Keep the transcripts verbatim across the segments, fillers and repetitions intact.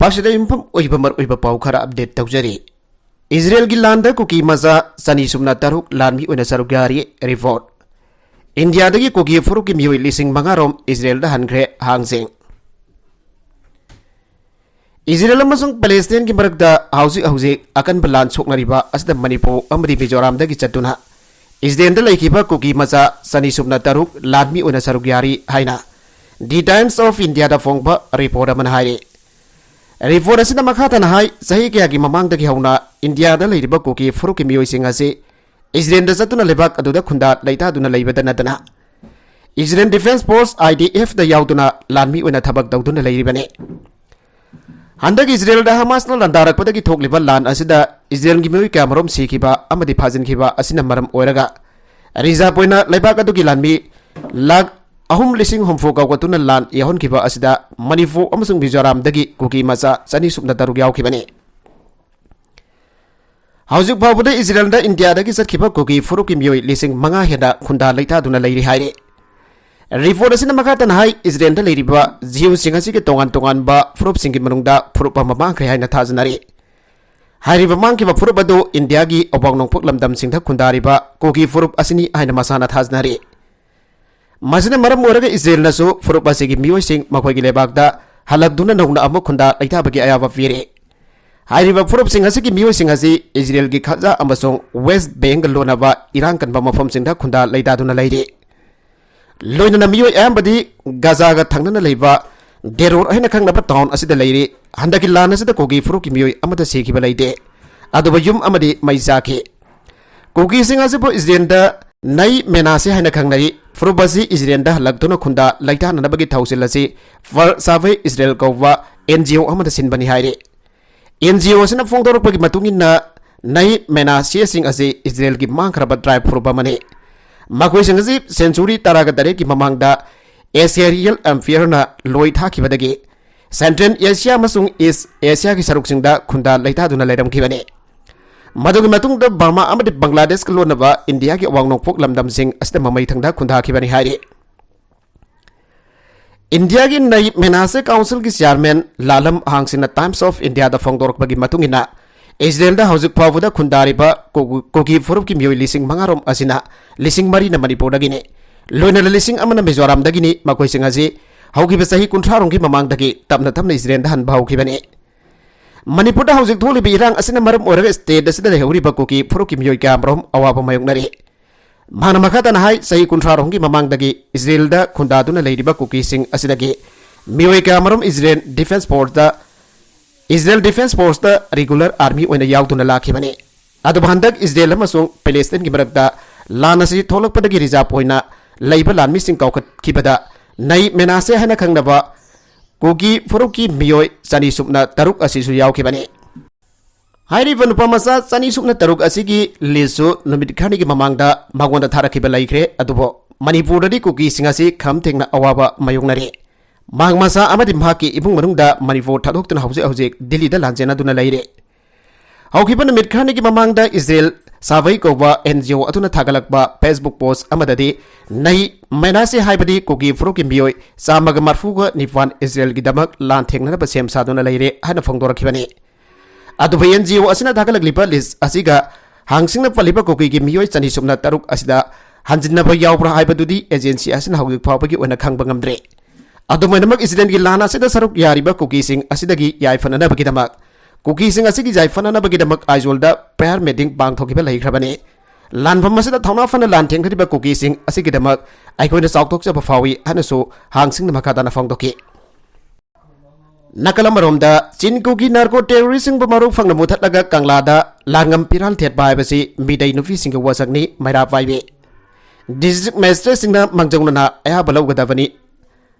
ꯑꯁꯤꯗ ꯌꯨꯝꯐꯝ ꯑꯣꯏꯕ ꯃꯔꯨꯑꯣꯏꯕ ꯄꯥꯎ ꯈꯔ ꯑꯞꯗꯦꯠ ꯇꯧꯖꯔꯤ꯫ ꯏꯖꯔꯦꯜꯒꯤ ꯂꯥꯟꯗ ꯀꯨꯀꯤ ꯃꯆꯥ ꯆꯅꯤ ꯁꯨꯞꯅ ꯇꯔꯨꯛ ꯂꯥꯟꯃꯤ ꯑꯣꯏꯅ ꯁꯔꯨꯛ ꯌꯥꯔꯤ꯫ ꯔꯤꯄꯣꯔꯠ꯫ ꯏꯟꯗꯤꯌꯥꯗꯒꯤ ꯀꯨꯀꯤ ꯐꯨꯔꯨꯞꯀꯤ ꯃꯤꯑꯣꯏ ꯂꯤꯁꯤꯡ ꯃꯉꯥ ꯔꯣꯝ ꯏꯖꯔꯦꯜꯗ ꯍꯟꯈ꯭ꯔꯦ꯫ ꯍꯥꯡꯖꯤꯡ꯫ ꯏꯖꯔꯦꯜ ꯑꯃꯁꯨꯡ ꯄꯦꯂꯦꯁꯇꯤꯟꯒꯤ ꯃꯔꯛꯇ ꯍꯧꯖꯤꯛ ꯍꯧꯖꯤꯛ ꯑꯀꯟꯕ ꯂꯥꯟ ꯁꯣꯛꯅꯔꯤꯕ ꯑꯁꯤꯗ ꯃꯅꯤꯄꯨꯔ ꯑꯃꯗꯤ ꯃꯤꯖꯣꯔꯥꯝꯗꯒꯤ ꯆꯠꯇꯨꯅ ꯏꯖꯔꯦꯜꯗ ꯂꯩꯈꯤꯕ ꯀꯨꯀꯤ ꯃꯆꯥ ꯆꯅꯤ ꯁꯨꯞꯅ ꯇꯔꯨꯛ ꯂꯥꯟꯃꯤ ꯑꯣꯏꯅ ꯁꯔꯨꯛ ꯌꯥꯔꯤ ꯍꯥꯏꯅ The Times of Indiaꯗ ꯐꯣꯡꯕ ꯔꯤꯄꯣꯔꯠ ꯑꯃꯅ ꯍꯥꯏꯔꯤ꯫ ꯔꯤꯄꯣꯔꯠ ꯑꯁꯤꯅ ꯃꯈꯥ ꯇꯥꯅ ꯍꯥꯏ, ꯆꯍꯤ ꯀꯌꯥꯒꯤ ꯃꯃꯥꯡꯗꯒꯤ ꯍꯧꯅ ꯏꯟꯗꯤꯌꯥꯗ ꯂꯩꯔꯤꯕ ꯀꯨꯀꯤ ꯐꯨꯔꯨꯞꯀꯤ ꯃꯤꯑꯣꯏꯁꯤꯡ ꯑꯁꯤ ꯏꯖꯔꯦꯜꯗ ꯆꯠꯇꯨꯅ ꯂꯩꯕꯥꯛ ꯑꯗꯨꯗ ꯈꯨꯟꯗꯥ ꯂꯩꯇꯥꯗꯨꯅ ꯂꯩꯕꯗ ꯅꯠꯇꯅ, ꯏꯖꯔꯦꯜ ꯗꯤꯐꯦꯟꯁ ꯐꯣꯔꯁ, IDFꯗ ꯌꯥꯎꯗꯨꯅ ꯂꯥꯟꯃꯤ ꯑꯣꯏꯅ ꯊꯕꯛ ꯇꯧꯗꯨꯅ ꯂꯩꯔꯤꯕꯅꯤ꯫ ꯍꯟꯗꯛ ꯏꯖꯔꯦꯜꯗ ꯍꯃꯥꯁꯅ ꯂꯥꯟꯗꯥꯔꯛꯄꯗꯒꯤ ꯊꯣꯛꯂꯤꯕ ꯂꯥꯟ ꯑꯁꯤꯗ ꯏꯖꯔꯦꯜꯒꯤ ꯃꯤꯑꯣꯏ ꯀꯌꯥꯃꯔꯨꯝ ꯁꯤꯈꯤꯕ ꯑꯃꯗꯤ ꯐꯥꯖꯤꯟꯈꯤꯕ ꯑꯁꯤꯅ ꯃꯔꯝ ꯑꯣꯏꯔꯒ, ꯔꯤꯖꯥꯕ ꯑꯣꯏꯅ ꯂꯩꯕꯥꯛ ꯑꯗꯨꯒꯤ ꯂꯥꯟꯃꯤ ꯂꯥꯈ ꯑꯍꯨꯝ ꯂꯤꯁꯤꯡ ꯍꯨꯝꯐꯨ ꯀꯧꯒꯠꯇꯨꯅ ꯂꯥꯟ ꯌꯥꯎꯍꯟꯈꯤꯕ ꯑꯁꯤꯗ ꯃꯅꯤꯄꯨꯔ ꯑꯃꯁꯨꯡ ꯃꯤꯖꯣꯔꯥꯝꯗꯒꯤ ꯀꯨꯀꯤ ꯃꯆꯥ ꯆꯅꯤ ꯁꯨꯞꯅ ꯇꯔꯨꯛ ꯌꯥꯎꯈꯤꯕꯅꯤ꯫ ꯍꯧꯖꯤꯛ ꯐꯥꯎꯕꯗ ꯏꯖꯔꯦꯜꯗ ꯏꯟꯗꯤꯌꯥꯗꯒꯤ ꯆꯠꯈꯤꯕ ꯀꯨꯀꯤ ꯐꯨꯔꯨꯞꯀꯤ ꯃꯤꯑꯣꯏ ꯂꯤꯁꯤꯡ ꯃꯉꯥ ꯍꯦꯟꯅ ꯈꯨꯟꯗꯥ ꯂꯩꯇꯥꯗꯨꯅ ꯂꯩꯔꯤ ꯍꯥꯏꯔꯤ꯫ ꯔꯤꯄꯣꯔꯠ ꯑꯁꯤꯅ ꯃꯈꯥ ꯇꯥꯅ ꯍꯥꯏ, ꯏꯖꯔꯦꯜꯗ ꯂꯩꯔꯤꯕ ꯖꯤꯌꯨꯁꯤꯡ ꯑꯁꯤꯒꯤ ꯇꯣꯉꯥꯟ ꯇꯣꯉꯥꯟꯕ ꯐꯨꯔꯨꯞꯁꯤꯡꯒꯤ ꯃꯅꯨꯡꯗ ꯐꯨꯔꯨꯞ ꯑꯃ ꯃꯥꯡꯈ꯭ꯔꯦ ꯍꯥꯏꯅ ꯊꯥꯖꯅꯔꯤ꯫ ꯍꯥꯏꯔꯤꯕ ꯃꯥꯡꯈꯤꯕ ꯐꯨꯔꯨꯞ ꯑꯗꯨ ꯏꯟꯗꯤꯌꯥꯒꯤ ꯑꯋꯥꯡ ꯅꯣꯡꯄꯣꯛ ꯂꯝꯗꯝꯁꯤꯡꯗ ꯈꯨꯟꯗꯥꯔꯤꯕ ꯀꯨꯀꯤ ꯐꯨꯔꯨꯞ ꯑꯁꯤꯅꯤ ꯍꯥꯏꯅ ꯃꯁꯥꯅ ꯊꯥꯖꯅꯔꯤ꯫ ꯃꯁꯤꯅ ꯃꯔꯝ ꯑꯣꯏꯔꯒ ꯏꯖꯔꯦꯜꯅꯁꯨ ꯐꯨꯔꯨꯞ ꯑꯁꯤꯒꯤ ꯃꯤꯑꯣꯏꯁꯤꯡ ꯃꯈꯣꯏꯒꯤ ꯂꯩꯕꯥꯛꯇ ꯍꯜꯂꯛꯇꯨꯅ ꯅꯧꯅ ꯑꯃꯨꯛ ꯈꯨꯟꯗꯥ ꯂꯩꯇꯥꯕꯒꯤ ꯑꯌꯥꯕ ꯄꯤꯔꯤ꯫ ꯍꯥꯏꯔꯤꯕ ꯐꯨꯔꯨꯞꯁꯤꯡ ꯑꯁꯤꯒꯤ ꯃꯤꯑꯣꯏꯁꯤꯡ ꯑꯁꯤ ꯏꯖꯔꯦꯜꯒꯤ ꯈꯖꯥ ꯑꯃꯁꯨꯡ ꯋꯦꯁ꯭ꯠ ꯕꯦꯡꯒ ꯂꯣꯟꯅꯕ ꯏꯔꯥꯡ ꯀꯟꯕ ꯃꯐꯝꯁꯤꯡꯗ ꯈꯨꯟꯗꯥ ꯂꯩꯇꯥꯗꯨꯅ ꯂꯩꯔꯤ꯫ ꯂꯣꯏꯅꯅ ꯃꯤꯑꯣꯏ ꯑꯌꯥꯝꯕꯗꯤ ꯒꯖꯥꯒ ꯊꯪꯅꯅ ꯂꯩꯕ ꯗꯦꯔꯣꯔ ꯍꯥꯏꯅ ꯈꯪꯅꯕ ꯇꯥꯎꯟ ꯑꯁꯤꯗ ꯂꯩꯔꯤ꯫ ꯍꯟꯗꯛꯀꯤ ꯂꯥꯟ ꯑꯁꯤꯗ ꯀꯨꯀꯤ ꯐꯨꯔꯨꯞꯀꯤ ꯃꯤꯑꯣꯏ ꯑꯃꯠꯇ ꯁꯤꯈꯤꯕ ꯂꯩꯇꯦ, ꯑꯗꯨꯕꯨ ꯌꯨꯝ ꯑꯃꯗꯤ ꯃꯩ ꯆꯥꯈꯤ꯫ ꯀꯨꯀꯤꯁꯤꯡ ꯑꯁꯤꯕꯨ ꯏꯖꯔꯦꯜꯗ ꯅꯩ ꯃꯦꯅꯥꯁꯦ ꯍꯥꯏꯅ ꯈꯪꯅꯩ꯫ ꯐꯨꯔꯨꯞ ꯑꯁꯤ ꯏꯖꯔꯦꯜꯗ ꯍꯜꯂꯛꯇꯨꯅ ꯈꯨꯟꯗꯥ ꯂꯩꯇꯥꯅꯅꯕꯒꯤ ꯊꯧꯁꯤꯜ ꯑꯁꯤ ꯐꯔ ꯁꯥꯚꯦ ꯏꯖꯔꯦꯜ ꯀꯧꯕ NGO ꯑꯃꯅ ꯁꯤꯟꯕꯅꯤ ꯍꯥꯏꯔꯤ꯫ NGO ꯑꯁꯤꯅ ꯐꯣꯡꯗꯣꯔꯛꯄꯒꯤ ꯃꯇꯨꯡ ꯏꯟꯅ, ꯅꯩ ꯃꯦꯅꯥꯁꯤꯌꯥꯁꯤꯡ ꯑꯁꯤ ꯏꯖꯔꯦꯜꯒꯤ ꯃꯥꯡꯈ꯭ꯔꯕ ꯇ꯭ꯔꯥꯏꯕ ꯐꯨꯔꯨꯞ ꯑꯃꯅꯤ꯫ ꯃꯈꯣꯏꯁꯤꯡ ꯑꯁꯤ ꯁꯦꯟꯆꯨꯔꯤ ꯇꯔꯥꯒ ꯇꯔꯦꯠꯀꯤ ꯃꯃꯥꯡꯗ ꯑꯦꯁꯤꯌꯥꯔꯤꯌꯦꯜ ꯑꯦꯝꯄꯤꯌꯔꯅ ꯂꯣꯏ ꯊꯥꯈꯤꯕꯗꯒꯤ ꯁꯦꯟꯇ꯭ꯔꯦꯜ ꯑꯦꯁꯤꯌꯥ ꯑꯃꯁꯨꯡ ꯏꯁ꯭ꯠ ꯑꯦꯁꯤꯌꯥꯒꯤ ꯁꯔꯨꯛꯁꯤꯡꯗ ꯈꯨꯟꯗꯥ ꯂꯩꯇꯥꯗꯨꯅ ꯂꯩꯔꯝꯈꯤꯕꯅꯤ꯫ ꯃꯗꯨꯒꯤ ꯃꯇꯨꯡꯗ ꯕꯔꯃꯥ ꯑꯃꯗꯤ ꯕꯪꯒ꯭ꯂꯥꯗꯦꯁꯀ ꯂꯣꯟꯅꯕ ꯏꯟꯗꯤꯌꯥꯒꯤ ꯑꯋꯥꯡ ꯅꯣꯡꯄꯣꯛ ꯂꯝꯗꯝꯁꯤꯡ ꯑꯁꯤꯗ ꯃꯃꯩ ꯊꯪꯗ ꯈꯨꯟꯗꯥꯈꯤꯕꯅꯤ ꯍꯥꯏꯔꯤ꯫ ꯏꯟꯗꯤꯌꯥꯒꯤ ꯅꯩ ꯃꯦꯅꯥꯁꯦ ꯀꯥꯎꯟꯁꯤꯜꯒꯤ ꯆꯤꯌꯥꯔꯃꯦꯟ ꯂꯥꯂꯝ ꯍꯥꯡꯁꯤꯡꯅ ꯇꯥꯏꯝꯁ ꯑꯣꯐ ꯏꯟꯗꯤꯌꯥꯗ ꯐꯣꯡꯗꯣꯔꯛꯄꯒꯤ ꯃꯇꯨꯡ ꯏꯟꯅ, ꯏꯖꯔꯦꯜꯗ ꯍꯧꯖꯤꯛ ꯐꯥꯎꯕꯗ ꯈꯨꯟꯗꯥꯔꯤꯕ ꯀꯨ-, ꯀꯨꯀꯤ ꯐꯨꯔꯨꯞꯀꯤ ꯃꯤꯑꯣꯏ ꯂꯤꯁꯤꯡ ꯃꯉꯥ ꯔꯣꯝ ꯑꯁꯤꯅ ꯂꯤꯁꯤꯡ ꯃꯔꯤꯅ ꯃꯅꯤꯄꯨꯔꯗꯒꯤꯅꯤ, ꯂꯣꯏꯅꯅ ꯂꯤꯁꯤꯡ ꯑꯃꯅ ꯃꯤꯖꯣꯔꯥꯝꯗꯒꯤꯅꯤ꯫ ꯃꯈꯣꯏꯁꯤꯡ ꯑꯁꯤ ꯍꯧꯈꯤꯕ ꯆꯍꯤ ꯀꯨꯟꯊ꯭ꯔꯥ ꯔꯣꯝꯒꯤ ꯃꯃꯥꯡꯗꯒꯤ ꯇꯞꯅ ꯇꯞꯅ ꯏꯖꯔꯦꯜꯗ ꯍꯟꯕ ꯍꯧꯈꯤꯕꯅꯤ꯫ ꯃꯅꯤꯄꯨꯔꯗ ꯍꯧꯖꯤꯛ ꯊꯣꯛꯂꯤꯕ ꯏꯔꯥꯡ ꯑꯁꯤꯅ ꯃꯔꯝ ꯑꯣꯏꯔꯒ ꯁ꯭ꯇꯦꯠ ꯑꯁꯤꯗ ꯂꯩꯍꯧꯔꯤꯕ ꯀꯨꯀꯤ ꯐꯨꯔꯨꯞꯀꯤ ꯃꯤꯑꯣꯏ ꯀꯌꯥꯃꯔꯨꯝ ꯑꯋꯥꯕ ꯃꯥꯌꯣꯛꯅꯔꯤ꯫ ꯃꯍꯥꯛꯅ ꯃꯈꯥ ꯇꯥꯅ ꯍꯥꯏ, ꯆꯍꯤ ꯀꯨꯟꯊ꯭ꯔꯥ ꯔꯣꯝꯒꯤ ꯃꯃꯥꯡꯗꯒꯤ ꯏꯖꯔꯦꯜꯗ ꯈꯨꯟꯗꯥꯗꯨꯅ ꯂꯩꯔꯤꯕ ꯀꯨꯀꯤꯁꯤꯡ ꯑꯁꯤꯗꯒꯤ ꯃꯤꯑꯣꯏ ꯀꯌꯥꯃꯔꯨꯝ Israel defence forces, Israel defence forces regular army ꯑꯣꯏꯅ ꯌꯥꯎꯗꯨꯅ ꯂꯥꯛꯈꯤꯕꯅꯤ꯫ ꯑꯗꯨꯕꯨ ꯍꯟꯗꯛ ꯏꯖꯔꯦꯜ ꯑꯃꯁꯨꯡ ꯄꯦꯂꯦꯁꯇꯤꯟꯒꯤ ꯃꯔꯛꯇ ꯂꯥꯟ ꯑꯁꯤ ꯊꯣꯛꯂꯛꯄꯗꯒꯤ ꯔꯤꯖꯥꯔꯚ ꯑꯣꯏꯅ ꯂꯩꯕ ꯂꯥꯟꯃꯤꯁꯤꯡ ꯀꯧꯈꯠꯈꯤꯕꯗ ꯅꯩ ꯃꯦꯅꯥꯁꯦ ꯍꯥꯏꯅ ꯈꯪꯅꯕ ꯀꯨꯀꯤ ꯐꯨꯔꯨꯞꯀꯤ ꯃꯤꯑꯣꯏ ꯆꯅꯤ ꯁꯨꯞꯅ ꯇꯔꯨꯛ ꯑꯁꯤꯁꯨ ꯌꯥꯎꯈꯤꯕꯅꯤ꯫ ꯍꯥꯏꯔꯤꯕ ꯅꯨꯄꯥ ꯃꯆꯥ ꯆꯅꯤ ꯁꯨꯞꯅ ꯇꯔꯨꯛ ꯑꯁꯤꯒꯤ ꯂꯤꯁꯁꯨ ꯅꯨꯃꯤꯠ ꯈꯔꯅꯤꯒꯤ ꯃꯃꯥꯡꯗ ꯃꯉꯣꯟꯗ ꯊꯥꯔꯛꯈꯤꯕ ꯂꯩꯈ꯭ꯔꯦ꯫ ꯑꯗꯨꯕꯨ ꯃꯅꯤꯄꯨꯔꯗꯗꯤ ꯀꯨꯀꯤꯁꯤꯡ ꯑꯁꯤ ꯈꯝ ꯊꯦꯡꯅ ꯑꯋꯥꯕ ꯃꯥꯌꯣꯛꯅꯔꯤ꯫ ꯃꯍꯥꯛ ꯃꯁꯥ ꯑꯃꯗꯤ ꯃꯍꯥꯛꯀꯤ ꯏꯃꯨꯡ ꯃꯅꯨꯡꯗ ꯃꯅꯤꯄꯨꯔ ꯊꯥꯗꯣꯛꯇꯨꯅ ꯍꯧꯖꯤꯛ ꯍꯧꯖꯤꯛ ꯗꯤꯜꯂꯤꯗ ꯂꯥꯟꯖꯦꯟꯅꯗꯨꯅ ꯂꯩꯔꯦ꯫ ꯍꯧꯈꯤꯕ ꯅꯨꯃꯤꯠ ꯈꯔꯅꯤꯒꯤ ꯃꯃꯥꯡꯗ ꯏꯖꯔꯦꯜ ꯁꯥꯚꯩ ꯀꯧꯕ ꯑꯦꯟ ꯖꯤ ꯑꯣ ꯑꯗꯨꯅ ꯊꯥꯒꯠꯂꯛꯄ ꯐꯦꯁꯕꯨꯛ ꯄꯣꯁ ꯑꯃꯗꯗꯤ ꯅꯩ ꯃꯦꯅꯥꯁꯦ ꯍꯥꯏꯕꯗꯤ ꯀꯨꯀꯤ ꯐꯨꯔꯨꯞꯀꯤ ꯃꯤꯑꯣꯏ ꯆꯥꯝꯃꯒ ꯃꯔꯐꯨꯒ ꯅꯤꯄꯥꯟ ꯏꯖꯔꯦꯜꯒꯤꯗꯃꯛ ꯂꯥꯟ ꯊꯦꯡꯅꯅꯕ ꯁꯦꯝ ꯁꯥꯗꯨꯅ ꯂꯩꯔꯦ ꯍꯥꯏꯅ ꯐꯣꯡꯗꯣꯔꯛꯈꯤꯕꯅꯤ꯫ ꯑꯗꯨꯕꯨ ꯑꯦꯟ ꯖꯤ ꯑꯣ ꯑꯁꯤꯅ ꯊꯥꯒꯠꯂꯛꯂꯤꯕ ꯂꯤꯁ ꯑꯁꯤꯒ ꯍꯥꯡꯁꯤꯡꯅ ꯄꯜꯂꯤꯕ ꯀꯨꯀꯤꯒꯤ ꯃꯤꯑꯣꯏ ꯆꯅꯤ ꯁꯨꯞꯅ ꯇꯔꯨꯛ ꯑꯁꯤꯗ ꯍꯟꯖꯤꯟꯅꯕ ꯌꯥꯎꯕ꯭ꯔꯥ ꯍꯥꯏꯕꯗꯨꯗꯤ ꯑꯦꯖꯦꯟꯁꯤ ꯑꯁꯤꯅ ꯍꯧꯖꯤꯛ ꯐꯥꯎꯕꯒꯤ ꯑꯣꯏꯅ ꯈꯪꯕ ꯉꯝꯗ꯭ꯔꯤ꯫ ꯑꯗꯨꯝ ꯑꯣꯏꯅꯃꯛ, ꯏꯖꯔꯦꯜꯒꯤ ꯂꯥꯟ ꯑꯁꯤꯗ ꯁꯔꯨꯛ ꯌꯥꯔꯤꯕ ꯀꯨꯀꯤꯁꯤꯡ ꯑꯁꯤꯗꯒꯤ ꯌꯥꯏꯐꯅꯅꯕꯒꯤꯗꯃꯛ, ꯀꯨꯀꯤꯁꯤꯡ ꯑꯁꯤꯒꯤ ꯌꯥꯏꯐꯅꯅꯕꯒꯤꯗꯃꯛ ꯑꯥꯏꯖꯣꯜꯗ prayer meeting ꯄꯥꯡꯊꯣꯛꯈꯤꯕ ꯂꯩꯈ꯭ꯔꯕꯅꯤ꯫ ꯂꯥꯟꯐꯝ ꯑꯁꯤꯗ ꯊꯧꯅꯥ ꯐꯅ ꯂꯥꯟ ꯊꯦꯡꯅꯔꯤꯕ ꯀꯨꯀꯤꯁꯤꯡ ꯑꯁꯤꯒꯤꯗꯃꯛ ꯑꯩꯈꯣꯏꯅ ꯆꯥꯎꯊꯣꯛꯆꯕ ꯐꯥꯎꯏ ꯍꯥꯏꯅꯁꯨ ꯍꯥꯡꯁꯤꯡꯅ ꯃꯈꯥ ꯇꯥꯅ ꯐꯣꯡꯗꯣꯛꯈꯤ꯫ ꯅꯥꯀꯜ ꯑꯃꯔꯣꯝꯗ, ꯆꯤꯟ ꯀꯨꯀꯤ ꯅꯥꯔꯀꯣ ꯇꯦꯔꯣꯔꯤꯁꯁꯤꯡꯕꯨ ꯃꯔꯨ ꯐꯪꯅ ꯃꯨꯊꯠꯂꯒ ꯀꯪꯂꯥꯗ ꯂꯥꯡꯉꯝ ꯄꯤꯔꯥꯜ ꯊꯦꯠꯄ ꯍꯥꯏꯕꯁꯤ ꯃꯤꯇꯩ ꯅꯨꯄꯤꯁꯤꯡꯒꯤ ꯋꯥꯁꯛꯅꯤ, ꯃꯩꯔꯥ ꯄꯥꯏꯕꯤ꯫ ꯗꯤꯁꯇ꯭ꯔꯤꯛ ꯃꯦꯖꯤꯁꯇ꯭ꯔꯦꯠꯁꯤꯡꯅ ꯃꯥꯡꯖꯧꯅꯅ ꯑꯌꯥꯕ ꯂꯧꯒꯗꯕꯅꯤ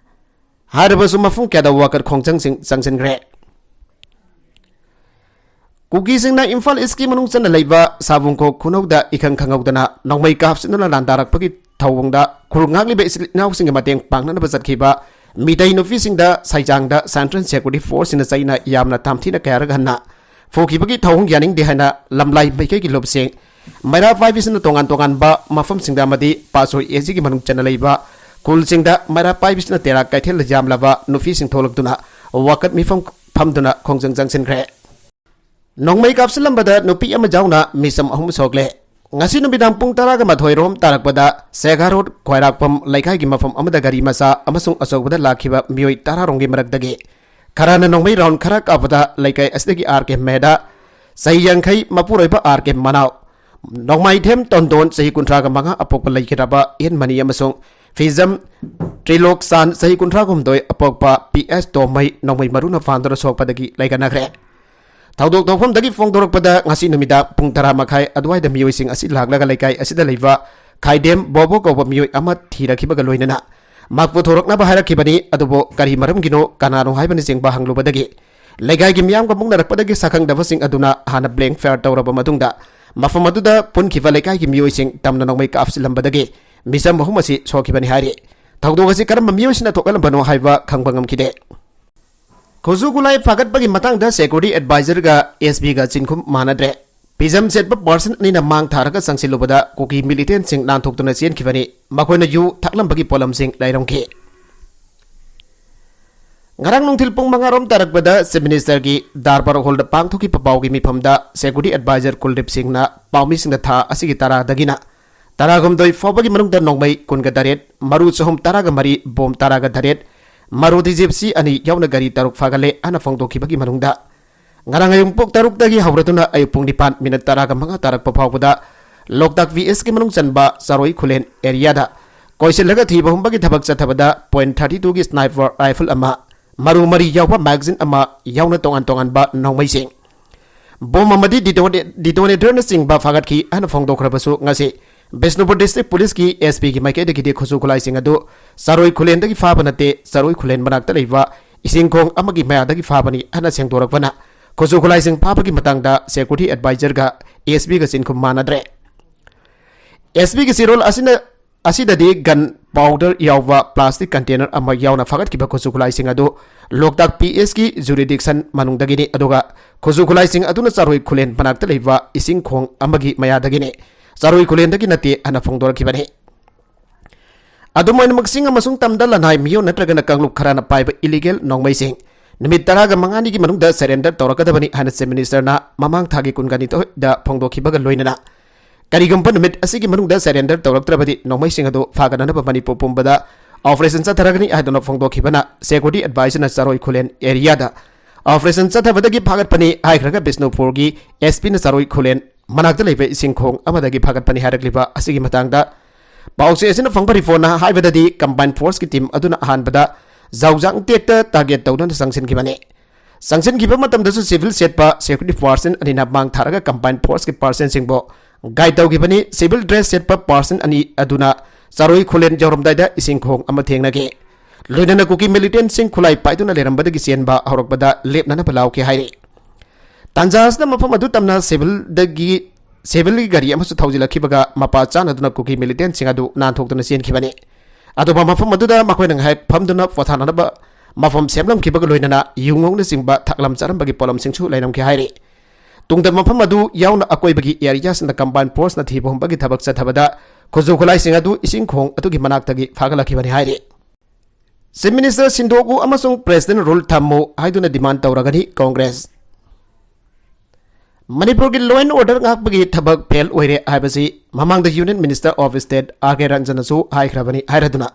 ꯍꯥꯏꯔꯕꯁꯨ ꯃꯐꯝ ꯀꯌꯥꯗ ꯋꯥꯀꯠ ꯈꯣꯡꯖꯪꯁꯤꯡ ꯆꯪꯁꯤꯟꯈ꯭ꯔꯦ꯫ ꯀꯨꯀꯤꯁꯤꯡꯅ ꯏꯝꯐꯥꯜ ꯏꯁꯀꯤ ꯃꯅꯨꯡ ꯆꯟꯅ ꯂꯩꯕ ꯁꯥꯕꯨꯡꯈꯣꯛ ꯈꯨꯅꯧꯗ ꯏꯈꯪ ꯈꯪꯍꯧꯗꯅ ꯅꯣꯡꯃꯩ ꯀꯥꯞꯁꯤꯟꯗꯨꯅ ꯂꯥꯟꯗꯥꯔꯛꯄꯒꯤ ꯊꯧꯑꯣꯡꯗ ꯈꯨꯜ ꯉꯥꯛꯂꯤꯕ ꯏꯆꯤꯜ ꯏꯅꯥꯎꯁꯤꯡꯒꯤ ꯃꯇꯦꯡ ꯄꯥꯡꯅꯅꯕ ꯆꯠꯈꯤꯕ ꯃꯤꯇꯩ ꯅꯨꯄꯤꯁꯤꯡꯗ ꯁꯩꯖꯥꯡꯗ Central Security Forceꯁꯤꯡꯅ ꯆꯩꯅ ꯌꯥꯝꯅ ꯇꯝꯊꯤꯅ ꯀꯌꯥꯔꯛ ꯍꯟꯅ ꯐꯨꯈꯤꯕꯒꯤ ꯊꯧꯑꯣꯡ ꯌꯥꯅꯤꯡꯗꯦ ꯍꯥꯏꯅ ꯂꯝꯂꯥꯏ ꯃꯥꯏꯀꯩꯒꯤ ꯂꯨꯞꯁꯤꯡ, ꯃꯩꯔꯥ ꯄꯥꯏꯕꯤꯁꯤꯡꯅ ꯇꯣꯉꯥꯟ ꯇꯣꯉꯥꯟꯕ ꯃꯐꯝꯁꯤꯡꯗ ꯑꯃꯗꯤ ꯄꯥꯠꯁꯣꯏ ꯑꯦ ꯖꯤꯒꯤ ꯃꯅꯨꯡ ꯆꯟꯅ ꯂꯩꯕ ꯁ꯭ꯀꯨꯜꯁꯤꯡꯗ ꯃꯩꯔꯥ ꯄꯥꯏꯕꯤꯁꯤꯅ ꯇꯦꯔꯥ ꯀꯩꯊꯦꯜꯗ ꯌꯥꯝꯂꯕ ꯅꯨꯄꯤꯁꯤꯡ ꯊꯣꯛꯂꯛꯇꯨꯅ ꯋꯥꯀꯠ ꯃꯤꯐꯝ ꯐꯝꯗꯨꯅ ꯈꯣꯡꯖꯪ ꯆꯪꯁꯤꯟꯈ꯭ꯔꯦ꯫ ꯅꯣꯡꯃꯩ ꯀꯥꯞꯁꯤꯜꯂꯝꯕꯗ ꯅꯨꯄꯤ ꯑꯃ ꯌꯥꯎꯅ ꯃꯤꯆꯝ ꯑꯍꯨꯝ ꯁꯣꯛꯂꯦ꯫ ꯉꯁꯤ ꯅꯨꯃꯤꯗꯥꯡ ꯄꯨꯡ ꯇꯔꯥꯒ ꯃꯥꯊꯣꯏ ꯔꯣꯝ ꯇꯥꯔꯛꯄꯗ ꯁꯦꯒꯥ ꯔꯣꯗ ꯈ꯭ꯋꯥꯏꯔꯥꯛꯄꯝ ꯂꯩꯀꯥꯏꯒꯤ ꯃꯐꯝ ꯑꯃꯗ ꯒꯥꯔꯤ ꯃꯆꯥ ꯑꯃꯁꯨꯡ ꯑꯆꯧꯕꯗ ꯂꯥꯛꯈꯤꯕ ꯃꯤꯑꯣꯏ ꯇꯔꯥ ꯔꯣꯝꯒꯤ ꯃꯔꯛꯇꯒꯤ ꯈꯔꯅ ꯅꯣꯡꯃꯩ ꯔꯥꯎꯟ ꯈꯔ ꯀꯥꯞꯄꯗ ꯂꯩꯀꯥꯏ ꯑꯁꯤꯗꯒꯤ ꯑꯥꯔ ꯀꯦ ꯃꯦꯗꯥ, ꯆꯍꯤ ꯌꯥꯡꯈꯩ, ꯃꯄꯨꯔꯣꯏꯕ ꯑꯥꯔ ꯀꯦ ꯃꯅꯥꯎ, ꯅꯣꯡꯃꯥꯏꯊꯦꯝ ꯇꯣꯟꯗꯣꯟ, ꯆꯍꯤ ꯀꯨꯟꯊ꯭ꯔꯥꯒ ꯃꯉꯥ, ꯑꯄꯣꯛꯄ ꯂꯩꯈꯤꯗ꯭ꯔꯕ ꯑꯦꯟ ꯃꯅꯤ ꯑꯃꯁꯨꯡ ꯐꯤꯖꯝ ꯇ꯭ꯔꯤꯂꯣꯛꯆꯥꯟ, ꯆꯍꯤ ꯀꯨꯟꯊ꯭ꯔꯥ ꯍꯨꯝꯗꯣꯏ, ꯑꯄꯣꯛꯄ ꯄꯤ ꯑꯦꯁ ꯇꯣꯝꯃꯩ ꯅꯣꯡꯃꯩ ꯃꯔꯨꯅ ꯐꯥꯟꯗꯨꯅ ꯁꯣꯛꯄꯗꯒꯤ ꯂꯩꯈꯠꯅꯈ꯭ꯔꯦ꯫ ꯊꯧꯗꯣꯛ ꯊꯣꯛꯐꯝꯗꯒꯤ ꯐꯣꯡꯗꯣꯔꯛꯄꯗ ꯉꯁꯤ ꯅꯨꯃꯤꯗꯥꯡ ꯄꯨꯡ ꯇꯔꯥ ꯃꯈꯥꯏ ꯑꯗꯨꯋꯥꯏꯗ ꯃꯤꯑꯣꯏꯁꯤꯡ ꯑꯁꯤ ꯂꯥꯛꯂꯒ ꯂꯩꯀꯥꯏ ꯑꯁꯤꯗ ꯂꯩꯕ ꯈꯥꯏꯗꯦꯝ ꯕꯣꯕꯣ ꯀꯧꯕ ꯃꯤꯑꯣꯏ ꯑꯃ ꯊꯤꯔꯛꯈꯤꯕꯒ ꯂꯣꯏꯅꯅ ꯃꯍꯥꯛꯄꯨ ꯊꯣꯔꯛꯅꯕ ꯍꯥꯏꯔꯛꯈꯤꯕꯅꯤ꯫ ꯑꯗꯨꯕꯨ ꯀꯔꯤ ꯃꯔꯝꯒꯤꯅꯣ, ꯀꯅꯥꯅꯣ ꯍꯥꯏꯕꯅꯆꯤꯡꯕ ꯍꯪꯂꯨꯕꯗꯒꯤ ꯂꯩꯀꯥꯏꯒꯤ ꯃꯤꯌꯥꯝꯒ ꯃꯨꯛꯅꯔꯛꯄꯗꯒꯤ ꯁꯛꯈꯪꯗꯕꯁꯤꯡ ꯑꯗꯨꯅ ꯍꯥꯟꯅ ꯕ꯭ꯂꯦꯡ ꯐꯥꯌꯔ ꯇꯧꯔꯕ ꯃꯇꯨꯡꯗ ꯃꯐꯝ ꯑꯗꯨꯗ ꯄꯨꯟꯈꯤꯕ ꯂꯩꯀꯥꯏꯒꯤ ꯃꯤꯑꯣꯏꯁꯤꯡ ꯇꯝꯅ ꯅꯣꯡꯃꯩ ꯀꯥꯞꯁꯤꯜꯂꯝꯕꯗꯒꯤ ꯃꯤꯆꯝ ꯑꯍꯨꯝ ꯑꯁꯤ ꯁꯣꯛꯈꯤꯕꯅꯤ ꯍꯥꯏꯔꯤ꯫ ꯊꯧꯗꯣꯛ ꯑꯁꯤ ꯀꯔꯝꯕ ꯃꯤꯑꯣꯏꯁꯤꯡꯅ ꯊꯣꯛꯍꯜꯂꯝꯕꯅꯣ ꯍꯥꯏꯕ ꯈꯪꯕ ꯉꯝꯈꯤꯗꯦ꯫ ꯈꯨꯠꯁꯨ ꯈꯨꯠꯂꯥꯏ ꯐꯥꯒꯠꯄꯒꯤ ꯃꯇꯥꯡꯗ ꯁꯦꯀ꯭ꯌꯨꯔꯤꯇꯤ ꯑꯦꯗꯚꯥꯏꯖꯔꯒ ꯑꯦꯁ ꯄꯤꯒ ꯆꯤꯟꯈꯨꯝ ꯃꯥꯟꯅꯗ꯭ꯔꯦ꯫ ꯐꯤꯖꯝ ꯁꯦꯠꯄ ꯄꯥꯔꯁꯟ ꯑꯅꯤꯅ ꯃꯥꯡ ꯊꯥꯔꯒ ꯆꯪꯁꯤꯜꯂꯨꯕꯗ ꯀꯨꯀꯤ ꯃꯤꯂꯤꯇꯦꯟꯁꯤꯡ ꯅꯥꯟꯊꯣꯛꯇꯨꯅ ꯆꯦꯟꯈꯤꯕꯅꯤ꯫ ꯃꯈꯣꯏꯅ ꯌꯨ ꯊꯛꯂꯝꯕꯒꯤ ꯄꯣꯠꯂꯝꯁꯤꯡ ꯂꯩꯔꯝꯈꯤ꯫ ꯉꯔꯥꯡ ꯅꯨꯡꯊꯤꯜ ꯄꯨꯡ ꯃꯉꯥ ꯔꯣꯝ ꯇꯥꯔꯛꯄꯗ ꯆꯤꯐ ꯃꯤꯅꯤꯁꯇꯔꯒꯤ ꯗꯥꯔꯕꯥꯔ ꯍꯣꯜꯗ ꯄꯥꯡꯊꯣꯛꯈꯤꯕ ꯄꯥꯎꯒꯤ ꯃꯤꯐꯝꯗ ꯁꯦꯀ꯭ꯌꯨꯔꯤꯇꯤ ꯑꯦꯗꯚꯥꯏꯖꯔ ꯀꯨꯜꯗꯤꯞ ꯁꯤꯡꯅ ꯄꯥꯎꯃꯤꯁꯤꯡꯗ ꯊꯥ ꯑꯁꯤꯒꯤ ꯇꯔꯥꯗꯒꯤꯅ ꯇꯔꯥꯍꯨꯝꯗꯣꯏ ꯐꯥꯎꯕꯒꯤ ꯃꯅꯨꯡꯗ ꯅꯣꯡꯃꯩ ꯀꯨꯟꯒ ꯇꯔꯦꯠ, ꯃꯔꯨ ꯆꯍꯨꯝ ꯇꯔꯥꯒ ꯃꯔꯤ, ꯕꯣꯝ ꯇꯔꯥꯒ ꯇꯔꯦꯠ, ꯃꯔꯨ ꯗꯤ ꯖꯤꯞꯁꯤ ꯑꯅꯤ ꯌꯥꯎꯅ ꯒꯥꯔꯤ ꯇꯔꯨꯛ ꯐꯥꯒꯠꯂꯦ ꯍꯥꯏꯅ ꯐꯣꯡꯗꯣꯛꯈꯤꯕꯒꯤ ꯃꯅꯨꯡꯗ ꯉꯔꯥꯡ ꯑꯌꯨꯛ ꯄꯨꯡ ꯇꯔꯨꯛꯇꯒꯤ ꯍꯧꯔꯗꯨꯅ ꯑꯌꯨꯛ ꯄꯨꯡ ꯅꯤꯄꯥꯟ ꯃꯤꯅꯠ ꯇꯔꯥꯒ ꯃꯉꯥ ꯇꯥꯔꯛꯄ ꯐꯥꯎꯕꯗ ꯂꯣꯛꯇꯥꯛ ꯚꯤ ꯑꯦꯁꯀꯤ ꯃꯅꯨꯡ ꯆꯟꯕ ꯆꯔꯣꯏ ꯈꯨꯂꯦꯟ ꯑꯦꯔꯤꯌꯥꯗ ꯀꯣꯏꯁꯤꯜꯂꯒ ꯊꯤꯕ ꯍꯨꯝꯕꯒꯤ ꯊꯕꯛ ꯆꯠꯊꯕꯗ ꯄꯣꯏꯟꯠ ꯊꯥꯔꯇꯤ ꯇꯨꯒꯤ ꯁ꯭ꯅꯥꯏꯄꯔ ꯔꯥꯏꯐꯜ ꯑꯃ, ꯃꯔꯨ ꯃꯔꯤ ꯌꯥꯎꯕ ꯃꯦꯒꯥꯖꯤꯟ ꯑꯃ ꯌꯥꯎꯅ ꯇꯣꯉꯥꯟ ꯇꯣꯉꯥꯟꯕ ꯅꯣꯡꯃꯩꯁꯤꯡ, ꯕꯣꯝ ꯑꯃꯗꯤ ꯗꯤꯇꯣꯅꯦ-, ꯗꯤꯇꯣꯅꯦꯇꯔꯅꯆꯤꯡꯕ ꯐꯥꯒꯠꯈꯤ ꯍꯥꯏꯅ ꯐꯣꯡꯗꯣꯛꯈ꯭ꯔꯕꯁꯨ ꯉꯁꯤ ꯕꯤꯁꯅꯨꯄꯨꯔ ꯗꯤꯁꯇ꯭ꯔꯤꯛ ꯄꯨꯂꯤꯁꯀꯤ ꯑꯦꯁ ꯄꯤꯒꯤ ꯃꯥꯏꯀꯩꯗꯒꯤꯗꯤ ꯈꯨꯠꯁꯨ ꯈꯨꯠꯂꯥꯏꯁꯤꯡ ꯑꯗꯨ ꯆꯔꯣꯏ ꯈꯨꯂꯦꯟꯗꯒꯤ ꯐꯥꯕ ꯅꯠꯇꯦ, ꯆꯔꯣꯏ ꯈꯨꯂꯦꯟ ꯃꯅꯥꯛꯇ ꯂꯩꯕ ꯏꯁꯤꯡꯈꯣꯡ ꯑꯃꯒꯤ ꯃꯌꯥꯗꯒꯤ ꯐꯥꯕꯅꯤ ꯍꯥꯏꯅ ꯁꯦꯡꯗꯣꯔꯛꯄꯅ ꯈꯨꯠꯁꯨ ꯈꯨꯠꯂꯥꯏꯁꯤꯡ ꯐꯥꯕꯒꯤ ꯃꯇꯥꯡꯗ ꯁꯦꯀ꯭ꯌꯨꯔꯤꯇꯤ ꯑꯦꯗꯚꯥꯏꯖꯔꯒ ꯑꯦꯁ ꯄꯤꯒ ꯆꯤꯟꯈꯨꯝ ꯃꯥꯟꯅꯗ꯭ꯔꯦ꯫ ꯑꯦꯁ ꯄꯤꯒꯤ ꯆꯦꯔꯣꯜ ꯑꯁꯤꯅ, ꯑꯁꯤꯗꯗꯤ ꯒꯟ ꯄꯥꯎꯗꯔ ꯌꯥꯎꯕ ꯄ꯭ꯂꯥꯁꯇꯤꯛ ꯀꯟꯇꯦꯅꯔ ꯑꯃ ꯌꯥꯎꯅ ꯐꯥꯒꯠꯈꯤꯕ ꯈꯨꯠꯁꯨ ꯈꯨꯠꯂꯥꯏꯁꯤꯡ ꯑꯗꯨ ꯂꯣꯛꯇꯥꯛ ꯄꯤ ꯑꯦꯁꯀꯤ ꯖꯨꯔꯤꯗꯤꯛꯁꯟ ꯃꯅꯨꯡꯗꯒꯤꯅꯤ, ꯑꯗꯨꯒ ꯈꯨꯠꯁꯨ ꯈꯨꯠꯂꯥꯏꯁꯤꯡ ꯑꯗꯨꯅ ꯆꯔꯣꯏ ꯈꯨꯂꯦꯟ ꯃꯅꯥꯛꯇ ꯂꯩꯕ ꯏꯁꯤꯡ ꯈꯣꯡ ꯑꯃꯒꯤ ꯃꯌꯥꯗꯒꯤꯅꯤ, ꯆꯔꯣꯏ ꯈꯨꯂꯦꯟꯗꯒꯤ ꯅꯠꯇꯦ ꯍꯥꯏꯅ ꯐꯣꯡꯗꯣꯔꯛꯈꯤꯕꯅꯤ꯫ ꯑꯗꯨꯝ ꯑꯣꯏꯅꯃꯛ, ꯆꯤꯡ ꯑꯃꯁꯨꯡ ꯇꯝꯗ ꯂꯅꯥꯏ ꯃꯤꯑꯣꯏ ꯅꯠꯇ꯭ꯔꯒꯅ ꯀꯥꯡꯂꯨꯞ ꯈꯔꯅ ꯄꯥꯏꯕ illegal ꯅꯣꯡꯃꯩꯁꯤꯡ ꯅꯨꯃꯤꯠ ꯇꯔꯥꯒ ꯃꯉꯥꯅꯤꯒꯤ ꯃꯅꯨꯡꯗ surrender ꯇꯧꯔꯛꯀꯗꯕꯅꯤ ꯍꯥꯏꯅ Chief Minister ꯅ ꯃꯃꯥꯡ ꯊꯥꯒꯤ ꯀꯨꯟꯒ ꯅꯤꯊꯣꯏꯗ ꯐꯣꯡꯗꯣꯛꯈꯤꯕꯒ ꯂꯣꯏꯅꯅ, ꯀꯔꯤꯒꯨꯝꯕ ꯅꯨꯃꯤꯠ ꯑꯁꯤꯒꯤ ꯃꯅꯨꯡꯗ surrender ꯇꯧꯔꯛꯇ꯭ꯔꯕꯗꯤ ꯅꯣꯡꯃꯩꯁꯤꯡ ꯑꯗꯨ ꯐꯥꯒꯠꯅꯅꯕ ꯃꯅꯤꯄꯨꯔ ꯄꯨꯝꯕꯗ operation ꯆꯠꯊꯔꯒꯅꯤ ꯍꯥꯏꯗꯨꯅ ꯐꯣꯡꯗꯣꯛꯈꯤꯕꯅ Security Adviser ꯅ ꯆꯔꯣꯏ ꯈꯨꯂꯦꯟ area ꯗ operation ꯆꯠꯊꯕꯗꯒꯤ ꯐꯥꯒꯠꯄꯅꯤ ꯍꯥꯏꯈ꯭ꯔꯒ, ꯕꯤꯁꯅꯨꯄꯨꯔꯒꯤ SP ꯅ ꯆꯔꯣꯏ ꯈꯨꯂꯦꯟ ꯃꯅꯥꯛꯇ ꯂꯩꯕ ꯏꯁꯤꯡ ꯈꯣꯡ ꯑꯃꯗꯒꯤ ꯐꯥꯒꯠꯄꯅꯤ ꯍꯥꯏꯔꯛꯂꯤꯕ ꯑꯁꯤꯒꯤ ꯃꯇꯥꯡꯗ ꯄꯥꯎꯆꯦ ꯑꯁꯤꯅ ꯐꯪꯕ report ꯅ ꯍꯥꯏꯕꯗꯗꯤ, combined force ꯀꯤ team ꯑꯗꯨꯅ ꯑꯍꯥꯟꯕꯗ ꯖꯧꯖꯥꯡ ꯇꯦꯛꯇ target ꯇꯧꯗꯨꯅ ꯆꯪꯁꯤꯟꯈꯤꯕꯅꯤ꯫ ꯆꯪꯁꯤꯟꯈꯤꯕ ꯃꯇꯝꯗꯁꯨ civil ꯁꯦꯠꯄ security personnel ꯑꯅꯤꯅ ꯃꯥꯡ ꯊꯥꯔꯒ combined force ꯀꯤ personnel ꯁꯤꯡꯕꯨ guide ꯇꯧꯈꯤꯕꯅꯤ꯫ Civil dress ꯁꯦꯠꯄ personnel ꯑꯅꯤ ꯑꯗꯨꯅ ꯆꯔꯣꯏ ꯈꯨꯂꯦꯟ ꯌꯧꯔꯝꯗꯥꯏꯗ ꯏꯁꯤꯡ ꯈꯣꯡ ꯑꯃ ꯊꯦꯡꯅꯈꯤ꯫ ꯂꯣꯏꯅꯅ ꯀꯨꯀꯤ militant ꯁꯤꯡ ꯈꯨꯠꯂꯥꯏ ꯄꯥꯏꯗꯨꯅ ꯂꯩꯔꯝꯕꯗꯒꯤ ꯆꯦꯟꯕ ꯍꯧꯔꯛꯄꯗ ꯂꯦꯞꯅꯅꯕ ꯂꯥꯎꯈꯤ ꯍꯥꯏꯔꯤ꯫ ꯇꯥꯟꯖꯥ ꯑꯁꯤꯗ ꯃꯐꯝ ꯑꯗꯨ ꯇꯝꯅ civil ꯗꯒꯤ, civil ꯒꯤ ꯒꯥꯔꯤ ꯑꯃꯁꯨ ꯊꯧꯖꯤꯜꯂꯛꯈꯤꯕꯒ ꯃꯄꯥ ꯆꯥꯅꯗꯨꯅ ꯀꯨꯀꯤ militant ꯁꯤꯡ ꯑꯗꯨ ꯅꯥꯟꯊꯣꯛꯇꯨꯅ ꯆꯦꯟꯈꯤꯕꯅꯤ꯫ ꯑꯗꯨꯒ ꯃꯐꯝ ꯑꯗꯨꯗ ꯃꯈꯣꯏꯅ ꯉꯥꯏꯍꯥꯛ ꯐꯝꯗꯨꯅ ꯄꯣꯊꯥꯅꯅꯕ ꯃꯐꯝ ꯁꯦꯝꯂꯝꯈꯤꯕꯒ ꯂꯣꯏꯅꯅ ꯌꯨ ꯉꯧꯅꯆꯤꯡꯕ ꯊꯛꯂꯝ ꯆꯥꯔꯝꯕꯒꯤ ꯄꯣꯠꯂꯝꯁꯤꯡꯁꯨ ꯂꯩꯔꯝꯈꯤ ꯍꯥꯏꯔꯤ꯫ ꯇꯨꯡꯗ ꯃꯐꯝ ꯑꯗꯨ ꯌꯥꯎꯅ ꯑꯀꯣꯏꯕꯒꯤ area ꯁꯤꯡꯗ combined force ꯅ ꯊꯤꯕ ꯍꯨꯝꯕꯒꯤ ꯊꯕꯛ ꯆꯠꯊꯕꯗ ꯈꯨꯠꯁꯨ ꯈꯨꯠꯂꯥꯏꯁꯤꯡ ꯑꯗꯨ ꯏꯁꯤꯡ ꯈꯣꯡ ꯑꯗꯨꯒꯤ ꯃꯅꯥꯛꯇꯒꯤ ꯐꯥꯒꯠꯂꯛꯈꯤꯕꯅꯤ ꯍꯥꯏꯔꯤ꯫ Chief Minister ꯁꯤꯟꯗꯣꯛꯎ ꯑꯃꯁꯨꯡ President rule ꯊꯝꯃꯨ ꯍꯥꯏꯗꯨꯅ demand ꯇꯧꯔꯒꯅꯤ ꯀꯣꯡꯒ꯭ꯔꯦꯁ꯫ ꯃꯅꯤꯄꯨꯔꯒꯤ law and order ꯉꯥꯛꯄꯒꯤ ꯊꯕꯛ fail ꯑꯣꯏꯔꯦ ꯍꯥꯏꯕꯁꯤ ꯃꯃꯥꯡꯗ Union Minister of State R K ꯔꯟꯖꯟꯅꯁꯨ ꯍꯥꯏꯈ꯭ꯔꯕꯅꯤ ꯍꯥꯏꯔꯗꯨꯅ,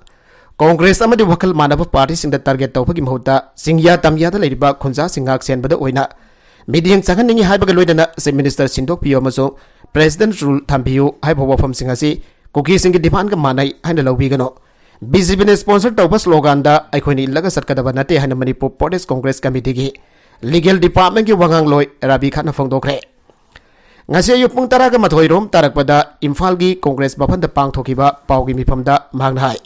ꯀꯣꯡꯒ꯭ꯔꯦꯁ ꯑꯃꯗꯤ ꯋꯥꯈꯜ ꯃꯥꯟꯅꯕ party ꯁꯤꯡꯗ target ꯇꯧꯕꯒꯤ ꯃꯍꯨꯠꯇ ꯆꯤꯡꯌꯥ ꯇꯝꯌꯥꯗ ꯂꯩꯔꯤꯕ ꯈꯨꯟꯖꯥꯁꯤꯡ ꯉꯥꯛ ꯁꯦꯟꯕꯗ ꯑꯣꯏꯅ ꯃꯤꯠꯌꯦꯡ ꯆꯪꯍꯟꯅꯤꯡꯏ ꯍꯥꯏꯕꯒ ꯂꯣꯏꯅꯅ Chief Minister ꯁꯤꯟꯗꯣꯛꯄꯤꯌꯨ ꯑꯃꯁꯨꯡ President rule ꯊꯝꯕꯤꯌꯨ ꯍꯥꯏꯕ ꯋꯥꯐꯝꯁꯤꯡ ꯑꯁꯤ ꯀꯨꯀꯤꯁꯤꯡꯒꯤ demand ꯀ ꯃꯥꯟꯅꯩ ꯍꯥꯏꯅ ꯂꯧꯕꯤꯒꯅꯨ꯫ ꯕꯤ ꯖꯦ ꯄꯤ ꯅ sponsor ꯇꯧꯕ slogan ꯗ ꯑꯩꯈꯣꯏꯅ ꯏꯜꯂꯒ ꯆꯠꯀꯗꯕ ꯅꯠꯇꯦ ꯍꯥꯏꯅ ꯃꯅꯤꯄꯨꯔ Pradesh Congress Committee ꯒꯤ legal department ꯀꯤ ꯋꯥꯉꯥꯡꯂꯣꯏ ꯔꯥꯕꯤ ꯈꯥꯟꯅ ꯐꯣꯡꯗꯣꯛꯈ꯭ꯔꯦ꯫ ꯉꯁꯤ ꯑꯌꯨꯛ ꯄꯨꯡ ꯇꯔꯥꯒ ꯃꯥꯊꯣꯏ ꯔꯣꯝ ꯇꯥꯔꯛꯄꯗ ꯏꯝꯐꯥꯜꯒꯤ ꯀꯣꯡꯒ꯭ꯔꯦꯁ ꯚꯕꯟꯗ ꯄꯥꯡꯊꯣꯛꯈꯤꯕ ꯄꯥꯎꯒꯤ ꯃꯤꯐꯝꯗ ꯃꯍꯥꯛꯅ ꯍꯥꯏ,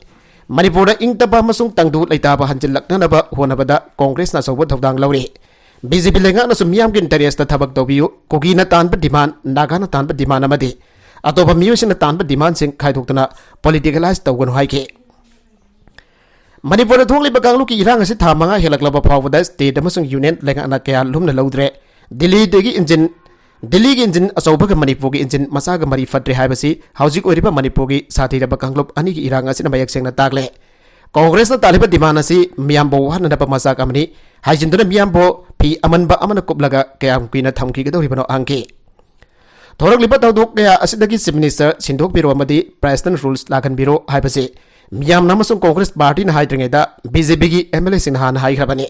ꯃꯅꯤꯄꯨꯔꯗ ꯏꯪ ꯇꯞꯄ ꯑꯃꯁꯨꯡ ꯇꯪꯗꯨ ꯂꯩꯇꯥꯕ ꯍꯟꯖꯤꯜꯂꯛꯅꯅꯕ ꯍꯣꯠꯅꯕꯗ ꯀꯣꯡꯒ꯭ꯔꯦꯁꯅ ꯑꯆꯧꯕ ꯊꯧꯗꯥꯡ ꯂꯧꯔꯤ꯫ ꯕꯤ ꯖꯦ ꯄꯤ ꯂꯩꯉꯥꯛꯅꯁꯨ ꯃꯤꯌꯥꯝꯒꯤ interest ꯊꯕꯛ ꯇꯧꯕꯤꯌꯨ, ꯀꯨꯀꯤꯅ ꯇꯥꯟꯕ demand, ꯅꯥꯒꯥꯅ ꯇꯥꯟꯕ demand ꯑꯃꯗꯤ ꯑꯇꯣꯞꯄ ꯃꯤꯑꯣꯏꯁꯤꯡꯅ ꯇꯥꯟꯕ demand ꯁꯤꯡ ꯈꯥꯏꯗꯣꯛꯇꯨꯅ politicalize ꯇꯧꯒꯅꯨ ꯍꯥꯏꯈꯤ꯫ ꯃꯅꯤꯄꯨꯔꯗ ꯊꯣꯛꯂꯤꯕ ꯀꯥꯡꯂꯨꯞꯀꯤ ꯏꯔꯥꯡ ꯑꯁꯤ ꯊꯥ ꯃꯉꯥ ꯍꯦꯜꯂꯛꯂꯕ ꯐꯥꯎꯕꯗ state ꯑꯃꯁꯨꯡ union ꯂꯩꯉꯥꯛꯅ ꯀꯌꯥ ꯂꯨꯝꯅ ꯂꯧꯗ꯭ꯔꯦ꯫ ꯗꯤꯜꯂꯤꯗꯒꯤ ꯏꯟꯖꯤꯟ ꯗꯤꯜꯂꯤꯒꯤ ꯏꯟꯖꯤꯟ ꯑꯆꯧꯕꯒ ꯃꯅꯤꯄꯨꯔꯒꯤ ꯏꯟꯖꯤꯟ ꯃꯆꯥꯒ ꯃꯔꯤ ꯐꯠꯇ꯭ꯔꯦ ꯍꯥꯏꯕꯁꯤ ꯍꯧꯖꯤꯛ ꯑꯣꯏꯔꯤꯕ ꯃꯅꯤꯄꯨꯔꯒꯤ ꯁꯥꯊꯤꯔꯕ ꯀꯥꯡꯂꯨꯞ ꯑꯅꯤꯒꯤ ꯏꯔꯥꯡ ꯑꯁꯤꯅ ꯃꯌꯦꯛ ꯁꯦꯡꯅ ꯇꯥꯛꯂꯦ꯫ ꯀꯣꯡꯒ꯭ꯔꯦꯁꯅ ꯇꯥꯜꯂꯤꯕ ꯗꯤꯃꯥꯟ ꯑꯁꯤ ꯃꯤꯌꯥꯝꯕꯨ ꯋꯥꯍꯟꯅꯅꯕ ꯃꯆꯥꯛ ꯑꯃꯅꯤ ꯍꯥꯏꯖꯤꯟꯗꯨꯅ ꯃꯤꯌꯥꯝꯕꯨ ꯐꯤ ꯑꯃꯟꯕ ꯑꯃꯅ ꯀꯨꯞꯂꯒ ꯀꯌꯥꯝ ꯀꯨꯏꯅ ꯊꯝꯈꯤꯒꯗꯧꯔꯤꯕꯅꯣ ꯍꯪꯈꯤ꯫ ꯊꯣꯔꯛꯂꯤꯕ ꯊꯧꯗꯣꯛ ꯀꯌꯥ ꯑꯁꯤꯗꯒꯤ Chief Minister ꯁꯤꯟꯗꯣꯛꯄꯤꯔꯣ ꯑꯃꯗꯤ President Rules ꯂꯥꯛꯍꯟꯕꯤꯔꯣ ꯍꯥꯏꯕꯁꯤ ꯃꯤꯌꯥꯝꯅ ꯑꯃꯁꯨꯡ ꯀꯣꯡꯒ꯭ꯔꯦꯁ ꯄꯥꯔꯇꯤꯅ ꯍꯥꯏꯗ꯭ꯔꯤꯉꯩꯗ BJPꯒꯤ MLAꯁꯤꯡꯅ ꯍꯥꯟꯅ ꯍꯥꯏꯈ꯭ꯔꯕꯅꯤ꯫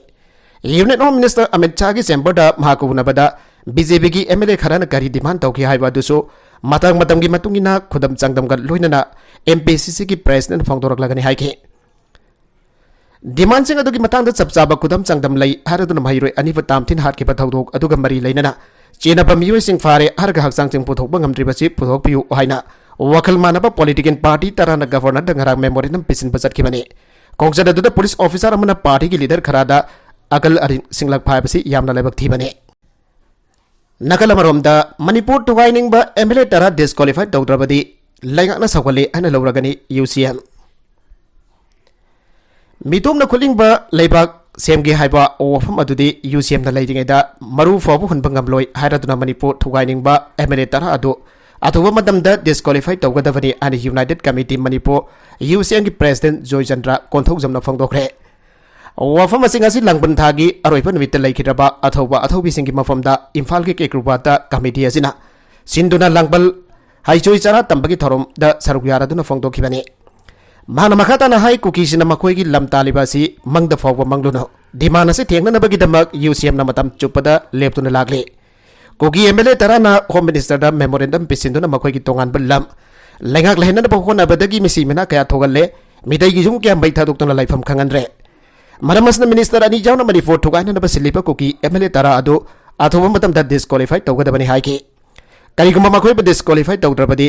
Union Home Minister ꯑꯃꯤꯠ ꯁꯥꯍꯒꯤ chamberꯗ ꯃꯍꯥꯛꯀ ꯎꯅꯕꯗ BJPꯒꯤ MLA ꯈꯔꯅ ꯀꯔꯤ demand ꯇꯧꯈꯤ ꯍꯥꯏꯕ ꯑꯗꯨꯁꯨ ꯃꯇꯝ ꯃꯇꯝꯒꯤ ꯃꯇꯨꯡ ꯏꯟꯅ ꯈꯨꯗꯝ ꯆꯥꯡꯗꯝꯒ ꯂꯣꯏꯅꯅ MPCCꯒꯤ Presidentꯅ ꯐꯣꯡꯗꯣꯔꯛꯂꯒꯅꯤ ꯍꯥꯏꯈꯤ꯫ Demandꯁꯤꯡ ꯑꯗꯨꯒꯤ ꯃꯇꯥꯡꯗ ꯆꯞ ꯆꯥꯕ ꯈꯨꯗꯝ ꯆꯥꯡꯗꯝ ꯂꯩ ꯍꯥꯏꯔꯗꯨꯅ ꯃꯍꯩꯔꯣꯏ ꯑꯅꯤꯕꯨ ꯇꯥꯝꯊꯤꯅ ꯍꯥꯠꯈꯤꯕ ꯊꯧꯗꯣꯛ ꯑꯗꯨꯒ ꯃꯔꯤ ꯂꯩꯅꯅ ꯆꯦꯟꯅꯕ ꯃꯤꯑꯣꯏꯁꯤꯡ ꯐꯥꯔꯦ ꯍꯥꯏꯔꯒ ꯍꯛꯆꯥꯡꯁꯤꯡ ꯄꯨꯊꯣꯛꯄ ꯉꯝꯗ꯭ꯔꯤꯕꯁꯤ ꯄꯨꯊꯣꯛꯄꯤꯌꯨ ꯍꯥꯏꯅ ꯋꯥꯈꯜ ꯃꯥꯟꯅꯕ political party ꯇꯔꯥꯅ Governorꯗ ꯉꯔꯥꯡ memorandum ꯄꯤꯁꯤꯟꯕ ꯆꯠꯈꯤꯕꯅꯤ꯫ ꯈꯣꯡꯆꯠ ꯑꯗꯨꯗ police officer ꯑꯃꯅ partyꯒꯤ leader ꯈꯔꯗ ꯑꯀꯜ ꯑꯔꯤꯡ ꯁꯤꯡꯂꯛꯄ ꯍꯥꯏꯕꯁꯤ ꯌꯥꯝꯅ ꯂꯥꯏꯕꯛ ꯊꯤꯕꯅꯤ꯫ ꯅꯥꯀꯜ ꯑꯃꯔꯣꯝꯗ, ꯃꯅꯤꯄꯨꯔ ꯊꯨꯒꯥꯏꯅꯤꯡꯕ MLA ꯇꯔꯥ disqualify ꯇꯧꯗ꯭ꯔꯕꯗꯤ ꯂꯩꯉꯥꯛꯅ ꯁꯧꯒꯠꯂꯦ ꯍꯥꯏꯅ ꯂꯧꯔꯒꯅꯤ UCM꯫ ꯃꯤꯇꯣꯞꯅ ꯈꯨꯠꯂꯤꯡꯕ ꯂꯩꯕꯥꯛ ꯁꯦꯝꯒꯦ ꯍꯥꯏꯕ ꯋꯥꯐꯝ ꯑꯗꯨꯗꯤ UCMꯅ ꯂꯩꯔꯤꯉꯩꯗ ꯃꯔꯨ ꯐꯥꯎꯕ ꯍꯨꯟꯕ ꯉꯝꯂꯣꯏ ꯍꯥꯏꯔꯗꯨꯅ ꯃꯅꯤꯄꯨꯔ ꯊꯨꯒꯥꯏꯅꯤꯡꯕ MLA ꯇꯔꯥ ꯑꯗꯨ ꯑꯊꯨꯕ ꯃꯇꯝꯗ disqualify ꯇꯧꯒꯗꯕꯅꯤ ꯍꯥꯏꯅ United Committee Manipur, UCMꯒꯤ President Joychandra ꯀꯣꯟꯊꯧꯖꯝꯅ ꯐꯣꯡꯗꯣꯛꯈ꯭ꯔꯦ꯫ ꯋꯥꯐꯝ ꯑꯁꯤ ꯉꯁꯤ ꯂꯥꯡꯕꯟ ꯊꯥꯒꯤ ꯑꯔꯣꯏꯕ ꯅꯨꯃꯤꯠꯇ ꯂꯩꯈꯤꯗ꯭ꯔꯕ ꯑꯊꯧꯕ ꯑꯊꯧꯕꯤꯁꯤꯡꯒꯤ ꯃꯐꯝꯗ ꯏꯝꯐꯥꯜꯒꯤ ꯀꯦꯀ꯭ꯔꯨꯕꯥꯠꯇ committee ꯑꯁꯤꯅ ꯁꯤꯟꯗꯨꯅ ꯂꯥꯡꯕꯜ ꯍꯩꯆꯣꯏ ꯆꯔꯥ ꯇꯝꯕꯒꯤ ꯊꯧꯔꯝꯗ ꯁꯔꯨꯛ ꯌꯥꯔꯗꯨꯅ ꯐꯣꯡꯗꯣꯛꯈꯤꯕꯅꯤ꯫ ꯃꯍꯥꯛꯅ ꯃꯈꯥ ꯇꯥꯅ ꯍꯥꯏ, ꯀꯨꯀꯤꯁꯤꯡꯅ ꯃꯈꯣꯏꯒꯤ ꯂꯝ ꯇꯥꯜꯂꯤꯕ ꯑꯁꯤ ꯃꯪꯗ ꯐꯥꯎꯕ ꯃꯪꯂꯨꯅꯨ꯫ Demand ꯑꯁꯤ ꯊꯦꯡꯅꯅꯕꯒꯤꯗꯃꯛ UCMꯅ ꯃꯇꯝ ꯆꯨꯞꯄꯗ ꯂꯦꯞꯇꯨꯅ ꯂꯥꯛꯂꯤ꯫ ꯀꯨꯀꯤ MLA ꯇꯔꯥꯅ Home Ministerꯗ memorandum ꯄꯤꯁꯤꯟꯗꯨꯅ ꯃꯈꯣꯏꯒꯤ ꯇꯣꯉꯥꯟꯕ ꯂꯝ ꯂꯩꯉꯥꯛ ꯂꯩꯍꯟꯅꯕ ꯍꯣꯠꯅꯕꯗꯒꯤ ꯃꯤꯁꯤ ꯃꯤꯅꯥ ꯀꯌꯥ ꯊꯣꯛꯍꯜꯂꯦ, ꯃꯤꯇꯩꯒꯤ ꯌꯨꯝ ꯀꯌꯥ ꯃꯩ ꯊꯥꯗꯣꯛꯇꯨꯅ ꯂꯩꯐꯝ ꯈꯪꯍꯟꯗ꯭ꯔꯦ꯫ ꯃꯔꯝ ꯑꯁꯤꯅ Minister ꯑꯅꯤ ꯌꯥꯎꯅ ꯃꯅꯤꯄꯨꯔ ꯊꯨꯒꯥꯏꯅꯅꯕ ꯁꯤꯜꯂꯤꯕ ꯀꯨꯀꯤ MLA ꯇꯔꯥ ꯑꯗꯨ ꯑꯊꯨꯕ ꯃꯇꯝꯗ disqualify ꯇꯧꯒꯗꯕꯅꯤ ꯍꯥꯏꯈꯤ꯫ ꯀꯔꯤꯒꯨꯝꯕ ꯃꯈꯣꯏꯕꯨ disqualify ꯇꯧꯗ꯭ꯔꯕꯗꯤ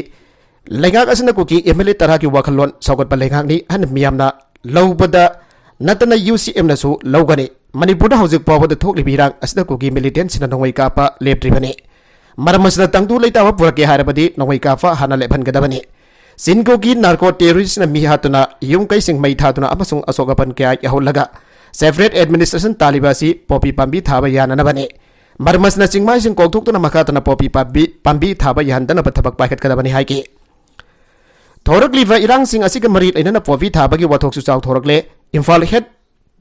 ꯂꯩꯉꯥꯛ ꯑꯁꯤꯅ ꯀꯨꯀꯤ MLA ꯇꯔꯥꯒꯤ ꯋꯥꯈꯜꯂꯣꯟ ꯁꯧꯒꯠꯄ ꯂꯩꯉꯥꯛꯅꯤ ꯍꯥꯏꯅ ꯃꯤꯌꯥꯝꯅ ꯂꯧꯕꯗ ꯅꯠꯇꯅ UCMꯅꯁꯨ ꯂꯧꯒꯅꯤ꯫ ꯃꯅꯤꯄꯨꯔꯗ ꯍꯧꯖꯤꯛ ꯐꯥꯎꯕꯗ ꯊꯣꯛꯂꯤꯕ ꯏꯔꯥꯡ ꯑꯁꯤꯗ ꯀꯨꯀꯤ militantꯁꯤꯡꯅ ꯅꯣꯡꯃꯩ ꯀꯥꯞꯄ ꯂꯦꯞꯇ꯭ꯔꯤꯕꯅꯤ꯫ ꯃꯔꯝ ꯑꯁꯤꯅ ꯇꯪꯗꯨ ꯂꯩꯇꯥꯕ ꯄꯨꯔꯛꯀꯦ ꯍꯥꯏꯔꯕꯗꯤ ꯅꯣꯡꯃꯩ ꯀꯥꯞꯄ ꯍꯥꯟꯅ ꯂꯦꯞꯍꯟꯒꯗꯕꯅꯤ꯫ ꯆꯤꯟ ꯀꯨꯀꯤ narco terroristꯅ ꯃꯤ ꯍꯥꯠꯇꯨꯅ, ꯌꯨꯝ ꯀꯩꯁꯤꯡ ꯃꯩ ꯊꯥꯗꯨꯅ ꯑꯃꯁꯨꯡ ꯑꯁꯣꯛ ꯑꯄꯟ ꯀꯌꯥ ꯌꯥꯎꯍꯜꯂꯒ separate administration ꯇꯥꯜꯂꯤꯕ ꯑꯁꯤ ꯄꯣꯄꯤ ꯄꯥꯝꯕꯤ ꯊꯥꯕ ꯌꯥꯅꯅꯕꯅꯤ꯫ ꯃꯔꯝ ꯑꯁꯤꯅ ꯆꯤꯡꯃꯥꯏꯁꯤꯡ ꯀꯣꯛꯊꯣꯛꯇꯨꯅ ꯃꯈꯥ ꯇꯥꯅ ꯄꯣꯄꯤ ꯄꯥꯝꯕꯤ, ꯄꯥꯝꯕꯤ ꯊꯥꯕ ꯌꯥꯍꯟꯗꯅꯕ ꯊꯕꯛ ꯄꯥꯏꯈꯠꯀꯗꯕꯅꯤ ꯍꯥꯏꯈꯤ꯫ ꯊꯣꯔꯛꯂꯤꯕ ꯏꯔꯥꯡꯁꯤꯡ ꯑꯁꯤꯒ ꯃꯔꯤ ꯂꯩꯅꯅ ꯄꯣꯄꯤ ꯊꯥꯕꯒꯤ ꯋꯥꯊꯣꯛꯁꯨ ꯆꯥꯎꯊꯣꯔꯛꯂꯦ꯫ ꯏꯝꯐꯥꯜ ꯍꯦꯗ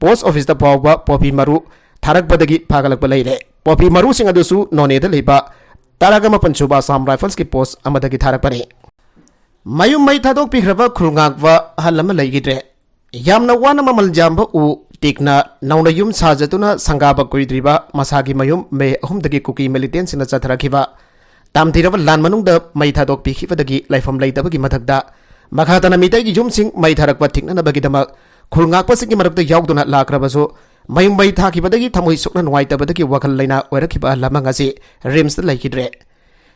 ꯄꯣꯁ ꯑꯣꯐꯤꯁꯇ ꯐꯥꯎꯕ ꯄꯣꯄꯤ ꯃꯔꯨ ꯊꯥꯔꯛꯄꯗꯒꯤ ꯐꯥꯒꯠꯂꯛꯄ ꯂꯩꯔꯦ꯫ ꯄꯣꯄꯤ ꯃꯔꯨꯁꯤꯡ ꯑꯗꯨꯁꯨ ꯅꯣꯅꯦꯗ ꯂꯩꯕ ꯇꯔꯥꯒ ꯃꯥꯄꯟ ꯁꯨꯕ ꯑꯁꯥꯝ ꯔꯥꯏꯐꯜꯁꯀꯤ ꯄꯣꯁ ꯑꯃꯗꯒꯤ ꯊꯥꯔꯛꯄꯅꯤ꯫ ꯃꯌꯨꯝ ꯃꯩ ꯊꯥꯗꯣꯛꯄꯤꯈ꯭ꯔꯕ ꯈꯨꯜ ꯉꯥꯛꯄ ꯑꯍꯜ ꯑꯃ ꯂꯩꯈꯤꯗ꯭ꯔꯦ꯫ ꯌꯥꯝꯅ ꯋꯥꯅ ꯃꯃꯜ ꯌꯥꯝꯕ ꯎ ꯇꯤꯛꯅ ꯅꯧꯅ ꯌꯨꯝ ꯁꯥꯖꯗꯨꯅ ꯁꯪꯒꯥꯕ ꯀꯨꯏꯗ꯭ꯔꯤꯕ ꯃꯁꯥꯒꯤ ꯃꯌꯨꯝ ꯃꯦ ꯑꯍꯨꯝꯗꯒꯤ ꯀꯨꯀꯤ ꯃꯤꯂꯤꯇꯦꯟꯁꯤꯡꯅ ꯆꯠꯊꯔꯛꯈꯤꯕ ꯇꯥꯝꯊꯤꯔꯕ ꯂꯥꯟ ꯃꯅꯨꯡꯗ ꯃꯩ ꯊꯥꯗꯣꯛꯄꯤꯈꯤꯕꯗꯒꯤ ꯂꯩꯐꯝ ꯂꯩꯇꯕꯒꯤ ꯃꯊꯛꯇ ꯃꯈꯥ ꯇꯥꯅ ꯃꯤꯇꯩꯒꯤ ꯌꯨꯝꯁꯤꯡ ꯃꯩ ꯊꯥꯔꯛꯄ ꯊꯤꯡꯅꯅꯕꯒꯤꯗꯃꯛ ꯈꯨꯜ ꯉꯥꯛꯄꯁꯤꯡꯒꯤ ꯃꯔꯛꯇ ꯌꯥꯎꯗꯨꯅ ꯂꯥꯛꯈ꯭ꯔꯕꯁꯨ, ꯃꯌꯨꯝ ꯃꯩ ꯊꯥꯈꯤꯕꯗꯒꯤ ꯊꯃꯣꯏ ꯁꯣꯛꯅ ꯅꯨꯡꯉꯥꯏꯇꯕꯗꯒꯤ ꯋꯥꯈꯜ ꯂꯩꯅꯥ ꯑꯣꯏꯔꯛꯈꯤꯕ ꯑꯍꯜ ꯑꯃ ꯉꯁꯤ ꯔꯤꯝꯁꯇ ꯂꯩꯈꯤꯗ꯭ꯔꯦ꯫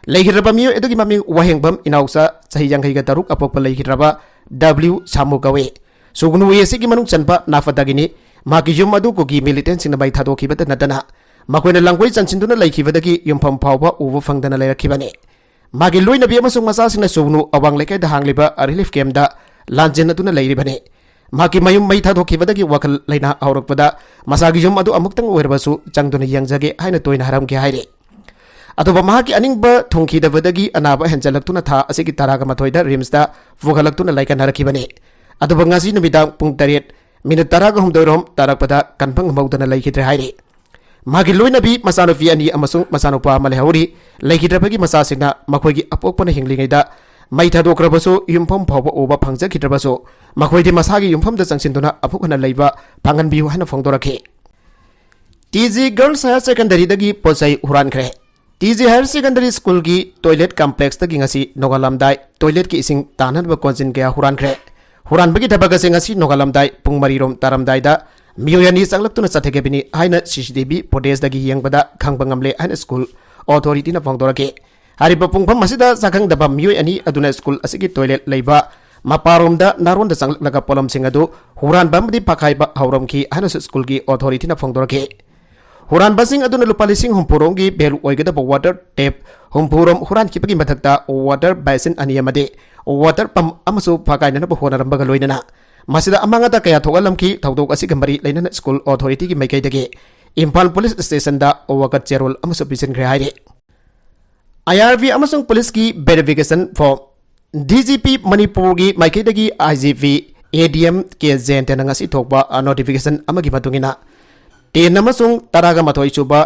ꯂꯩꯈꯤꯗ꯭ꯔꯕ ꯃꯤꯑꯣꯏ ꯑꯗꯨꯒꯤ ꯃꯃꯤꯡ ꯋꯥꯍꯦꯡꯕꯝ ꯏꯅꯥꯎꯆꯥ, ꯆꯍꯤ ꯌꯥꯡꯈꯩꯒ ꯇꯔꯨꯛ ꯑꯄꯣꯛꯄ ꯂꯩꯈꯤꯗ꯭ꯔꯕ ꯗꯕ꯭ꯂꯤꯎ ꯁꯥꯃꯨ ꯀꯧꯏ꯫ ꯁꯨꯒꯅꯨ ꯑꯁꯤꯒꯤ ꯃꯅꯨꯡ ꯆꯟꯕ ꯅꯥꯐꯗꯒꯤꯅꯤ꯫ ꯃꯍꯥꯛꯀꯤ ꯌꯨꯝ ꯑꯗꯨ ꯀꯨꯀꯤ ꯃꯤꯂꯤꯇꯦꯟꯁꯤꯡꯅ ꯃꯩ ꯊꯥꯗꯣꯛꯈꯤꯕꯇ ꯅꯠꯇꯅ ꯃꯈꯣꯏꯅ ꯂꯥꯡꯒꯣꯏ ꯆꯟꯁꯤꯟꯗꯨꯅ ꯂꯩꯈꯤꯕꯗꯒꯤ ꯌꯨꯝꯐꯝ ꯐꯥꯎꯕ ꯎꯕ ꯐꯪꯗꯅ ꯂꯩꯔꯛꯈꯤꯕꯅꯤ꯫ ꯃꯍꯥꯛꯀꯤ ꯂꯣꯏꯅꯕꯤ ꯑꯃꯁꯨꯡ ꯃꯆꯥꯁꯤꯡꯅ ꯁꯨꯒꯅꯨ ꯑꯋꯥꯡ ꯂꯩꯀꯥꯏꯗ ꯍꯥꯡꯂꯤꯕ ꯔꯤꯂꯤꯐ ꯀꯦꯝꯞꯇ ꯂꯥꯟꯖꯦꯟꯅꯗꯨꯅ ꯂꯩꯔꯤꯕꯅꯤ꯫ ꯃꯍꯥꯛꯀꯤ ꯃꯌꯨꯝ ꯃꯩ ꯊꯥꯗꯣꯛꯈꯤꯕꯗꯒꯤ ꯋꯥꯈꯜ ꯂꯩꯅꯥ ꯍꯧꯔꯛꯄꯗ ꯃꯁꯥꯒꯤ ꯌꯨꯝ ꯑꯗꯨ ꯑꯃꯨꯛꯇꯪ ꯑꯣꯏꯔꯕꯁꯨ ꯆꯪꯗꯨꯅ ꯌꯦꯡꯖꯒꯦ ꯍꯥꯏꯅ ꯇꯣꯏꯅ ꯍꯥꯏꯔꯝꯈꯤ ꯍꯥꯏꯔꯤ꯫ ꯑꯗꯨꯕꯨ ꯃꯍꯥꯛꯀꯤ ꯑꯅꯤꯡꯕ ꯊꯨꯡꯈꯤꯗꯕꯗꯒꯤ ꯑꯅꯥꯕ ꯍꯦꯟꯖꯜꯂꯛꯇꯨꯅ ꯊꯥ ꯑꯁꯤꯒꯤ ꯇꯔꯥꯒ ꯃꯥꯊꯣꯏꯗ ꯔꯤꯝꯁꯇ ꯄꯨꯈꯠꯂꯛꯇꯨꯅ ꯂꯥꯏꯀꯠꯅꯔꯛꯈꯤꯕꯅꯤ꯫ ꯑꯗꯨꯕꯨ ꯉꯁꯤ ꯅꯨꯃꯤꯗꯥꯡ ꯄꯨꯡ ꯇꯔꯦꯠ ꯃꯤꯅꯤꯠ ꯇꯔꯥꯒ ꯍꯨꯝꯗꯣꯏ ꯔꯣꯝ ꯇꯥꯔꯛꯄꯗ ꯀꯟꯕ ꯉꯝꯍꯧꯗꯅ ꯂꯩꯈꯤꯗ꯭ꯔꯦ ꯍꯥꯏꯔꯤ꯫ ꯃꯍꯥꯛꯀꯤ ꯂꯣꯏꯅꯕꯤ ꯃꯆꯥꯅꯨꯄꯤ ꯑꯅꯤ ꯑꯃꯁꯨꯡ ꯃꯆꯥꯅꯨꯄꯥ ꯑꯃ ꯂꯩꯍꯧꯔꯤ꯫ ꯂꯩꯈꯤꯗ꯭ꯔꯕꯒꯤ ꯃꯆꯥꯁꯤꯡꯅ ꯃꯈꯣꯏꯒꯤ ꯑꯄꯣꯛꯄꯅ ꯍꯤꯡꯂꯤꯉꯩꯗ ꯃꯩ ꯊꯥꯗꯣꯛꯈ꯭ꯔꯕꯁꯨ ꯌꯨꯝꯐꯝ ꯐꯥꯎꯕ ꯎꯕ ꯐꯪꯖꯈꯤꯗ꯭ꯔꯕꯁꯨ, ꯃꯈꯣꯏꯗꯤ ꯃꯁꯥꯒꯤ ꯌꯨꯝꯐꯝꯗ ꯆꯪꯁꯤꯟꯗꯨꯅ ꯑꯃꯨꯛ ꯍꯟꯅ ꯂꯩꯕ ꯐꯪꯍꯟꯕꯤꯌꯨ ꯍꯥꯏꯅ ꯐꯣꯡꯗꯣꯔꯛꯈꯤ꯫ ꯇꯤ ꯖꯤ ꯒꯔꯜꯁ ꯍꯥꯌꯔ ꯁꯦꯀꯦꯟꯗꯔꯤꯗꯒꯤ ꯄꯣꯠ ꯆꯩ ꯍꯨꯔꯥꯟꯈ꯭ꯔꯦ꯫ ꯇꯤ ꯖꯤ ꯍꯥꯌꯔ ꯁꯦꯀꯦꯟꯗꯔꯤ ꯁ꯭ꯀꯨꯜꯒꯤ ꯇꯣꯏꯂꯦꯠ ꯀꯝꯄ꯭ꯂꯦꯛꯁꯇꯒꯤ ꯉꯁꯤ ꯅꯣꯡꯉꯥꯜꯂꯝꯗꯥꯏ ꯇꯣꯏꯂꯦꯠꯀꯤ ꯏꯁꯤꯡ ꯇꯥꯅꯅꯕ ꯀꯣꯟꯖꯤꯟ ꯀꯌꯥ ꯍꯨꯔꯥꯟꯈ꯭ꯔꯦ꯫ ꯍꯨꯔꯥꯟꯕꯒꯤ ꯊꯕꯛ ꯑꯁꯤ ꯉꯁꯤ ꯅꯣꯡꯉꯥꯜꯂꯝꯗꯥꯏ ꯄꯨꯡ ꯃꯔꯤ ꯔꯣꯝ ꯇꯥꯔꯝꯗꯥꯏꯗ ꯃꯤꯑꯣꯏ ꯑꯅꯤ ꯆꯪꯂꯛꯇꯨꯅ ꯆꯠꯊꯈꯤꯕꯅꯤ ꯍꯥꯏꯅ ꯁꯤ ꯁꯤ ꯇꯤ ꯚꯤ ꯐꯨꯇꯦꯖꯇꯒꯤ ꯌꯦꯡꯕꯗ ꯈꯪꯕ ꯉꯝꯂꯦ ꯍꯥꯏꯅ ꯁ꯭ꯀꯨꯜ ꯑꯣꯊꯣꯔꯤꯇꯤꯅ ꯐꯣꯡꯗꯣꯔꯛꯈꯤ꯫ ꯍꯥꯏꯔꯤꯕ ꯄꯨꯡꯐꯝ ꯑꯁꯤꯗ ꯁꯛꯈꯪꯗꯕ ꯃꯤꯑꯣꯏ ꯑꯅꯤ ꯑꯗꯨꯅ ꯁ꯭ꯀꯨꯜ ꯑꯁꯤꯒꯤ ꯇꯣꯏꯂꯦꯠ ꯂꯩꯕ ꯃꯄꯥꯔꯣꯝꯗ ꯅꯥꯔꯣꯟꯗ ꯆꯪꯂꯛꯂꯒ ꯄꯣꯠꯂꯝꯁꯤꯡ ꯑꯗꯨ ꯍꯨꯔꯥꯟꯕ ꯑꯃꯗꯤ ꯐꯥꯈꯥꯏꯕ ꯍꯧꯔꯝꯈꯤ ꯍꯥꯏꯅꯁꯨ ꯁ꯭ꯀꯨꯜꯒꯤ ꯑꯣꯊꯣꯔꯤꯇꯤꯅ ꯐꯣꯡꯗꯣꯔꯛꯈꯤ꯫ ꯍꯨꯔꯥꯟꯕꯁꯤꯡ ꯑꯗꯨꯅ ꯂꯨꯄꯥ ꯂꯤꯁꯤꯡ ꯍꯨꯝꯐꯨ ꯔꯣꯝꯒꯤ ꯚꯦꯂꯨ ꯑꯣꯏꯒꯗꯕ ꯋꯥꯇꯔ ꯇꯦꯞ ꯍꯨꯝꯐꯨ ꯔꯣꯝ ꯍꯨꯔꯥꯟꯈꯤꯕꯒꯤ ꯃꯊꯛꯇ ꯋꯥꯇꯔ ꯕꯦꯁꯤꯟ ꯑꯅꯤ ꯑꯃꯗꯤ ꯋꯥꯇꯔ ꯄꯝꯞ ꯑꯃꯁꯨ ꯐꯥꯀꯥꯏꯅꯅꯕ ꯍꯣꯠꯅꯔꯝꯕꯒ ꯂꯣꯏꯅꯅ ꯃꯁꯤꯗ ꯑꯃꯥꯡ ꯑꯇꯥ ꯀꯌꯥ ꯊꯣꯛꯍꯜꯂꯝꯈꯤ꯫ ꯊꯧꯗꯣꯛ ꯑꯁꯤꯒ ꯃꯔꯤ ꯂꯩꯅꯅ ꯁ꯭ꯀꯨꯜ ꯑꯣꯊꯣꯔꯤꯇꯤꯒꯤ ꯃꯥꯏꯀꯩꯗꯒꯤ ꯏꯝꯐꯥꯜ ꯄꯨꯂꯤꯁ ꯁ꯭ꯇꯦꯁꯟꯗ ꯋꯥꯀꯠ ꯆꯦꯔꯣꯜ ꯑꯃꯁꯨ ꯄꯤꯁꯤꯟꯈ꯭ꯔꯦ ꯍꯥꯏꯔꯤ꯫ ꯑꯥꯏ ꯑꯥꯔ ꯕꯤ ꯑꯃꯁꯨꯡ ꯄꯨꯂꯤꯁꯀꯤ verification form꯫ D G P ꯃꯅꯤꯄꯨꯔꯒꯤ ꯃꯥꯏꯀꯩꯗꯒꯤ ꯑꯥꯏ ꯖꯤ ꯄꯤ ꯑꯦ ꯗꯤ ꯑꯦꯝ ꯀꯦ ꯖꯌꯟꯇꯅ ꯉꯁꯤ ꯊꯣꯛꯄ notification ꯑꯃꯒꯤ ꯃꯇꯨꯡ ꯏꯟꯅ, ten ꯑꯃꯁꯨꯡ ꯇꯔꯥꯒ ꯃꯥꯊꯣꯏ ꯁꯨꯕ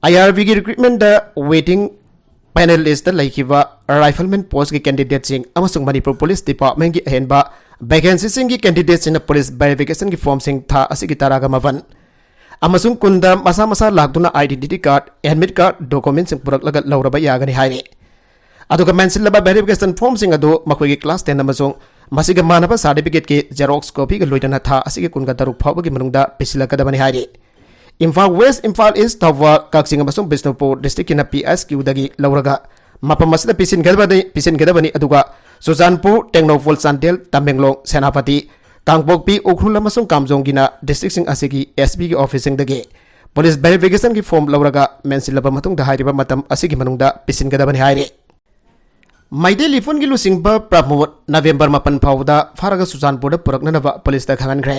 ꯑꯥꯏ ꯑꯥꯔ ꯕꯤꯒꯤ recruitmentꯗ waiting panel listꯇ ꯂꯩꯈꯤꯕ rifleman postꯀꯤ candidateꯁꯤꯡ ꯑꯃꯁꯨꯡ ꯃꯅꯤꯄꯨꯔ ꯄꯨꯂꯤꯁ departmentꯀꯤ ꯑꯍꯦꯟꯕ vacancyꯁꯤꯡꯒꯤ candidateꯁꯤꯡꯅ ꯄꯨꯂꯤꯁ verificationꯒꯤ formꯁꯤꯡ ꯊꯥ ꯑꯁꯤꯒꯤ ꯇꯔꯥꯒ ꯃꯥꯄꯟ ꯑꯃꯁꯨꯡ ꯀꯨꯟꯗ ꯃꯁꯥ ꯃꯁꯥ ꯂꯥꯛꯇꯨꯅ identity card, admit card, documentꯁꯤꯡ ꯄꯨꯔꯛꯂꯒ ꯂꯧꯔꯕ ꯌꯥꯒꯅꯤ ꯍꯥꯏꯔꯤ꯫ ꯑꯗꯨꯒ ꯃꯦꯟꯁꯤꯜꯂꯕ verification formꯁꯤꯡ ꯑꯗꯨ ꯃꯈꯣꯏꯒꯤ class ten ꯑꯃꯁꯨꯡ ꯃꯁꯤꯒ ꯃꯥꯟꯅꯕ certificateꯀꯤ xerox copyꯒ ꯂꯣꯏꯅꯅ ꯊꯥ ꯑꯁꯤꯒꯤ ꯀꯨꯟꯒ ꯇꯔꯨꯛ ꯐꯥꯎꯕꯒꯤ ꯃꯅꯨꯡꯗ ꯄꯤꯁꯤꯜꯂꯛꯀꯗꯕꯅꯤ ꯍꯥꯏꯔꯤ꯫ ꯏꯝꯐꯥꯜ ꯋꯦꯁ, ꯏꯝꯐꯥꯜ ꯏꯁ, ꯊꯧꯕꯥꯜ, ꯀꯛꯆꯤꯡ ꯑꯃꯁꯨꯡ ꯕꯤꯁꯅꯨꯄꯨꯔ districtꯀꯤꯅ ꯄꯤ ꯑꯦꯁ ꯀ꯭ꯌꯨꯗꯒꯤ ꯂꯧꯔꯒ ꯃꯐꯝ ꯑꯁꯤꯗ ꯄꯤꯁꯤꯟꯒꯗꯕꯅꯤ, ꯄꯤꯁꯤꯟꯒꯗꯕꯅꯤ꯫ ꯑꯗꯨꯒ ꯆꯨꯔꯆꯥꯟꯄꯨꯔ, ꯇꯦꯡꯅꯧꯄꯜ, ꯆꯥꯟꯗꯦꯜ, ꯇꯃꯦꯡꯂꯣꯡ, ꯁꯦꯅꯥꯄꯇꯤ, ꯀꯥꯡꯄꯣꯛꯄꯤ, ꯎꯈ꯭ꯔꯨꯜ ꯑꯃꯁꯨꯡ ꯀꯥꯝꯖꯣꯡꯒꯤꯅ districtꯁꯤꯡ ꯑꯁꯤꯒꯤ ꯑꯦꯁ ꯄꯤꯒꯤ officeꯁꯤꯡꯗꯒꯤ ꯄꯨꯂꯤꯁ verificationꯒꯤ form ꯂꯧꯔꯒ ꯃꯦꯟꯁꯤꯜꯂꯕ ꯃꯇꯨꯡꯗ ꯍꯥꯏꯔꯤꯕ ꯃꯇꯝ ꯑꯁꯤꯒꯤ ꯃꯅꯨꯡꯗ ꯄꯤꯁꯤꯟꯒꯗꯕꯅꯤ ꯍꯥꯏꯔꯤ꯫ ꯃꯩꯇꯩ ꯂꯤꯐꯨꯟꯒꯤ ꯂꯨꯆꯤꯡꯕ ꯄ꯭ꯔꯃꯣꯗ November ꯃꯥꯄꯟ ꯐꯥꯎꯕꯗ ꯐꯥꯔꯒ ꯆꯨꯔꯆꯥꯟꯄꯨꯔꯗ ꯄꯨꯔꯛꯅꯅꯕ ꯄꯨꯂꯤꯁꯇ ꯈꯪꯍꯟꯈ꯭ꯔꯦ꯫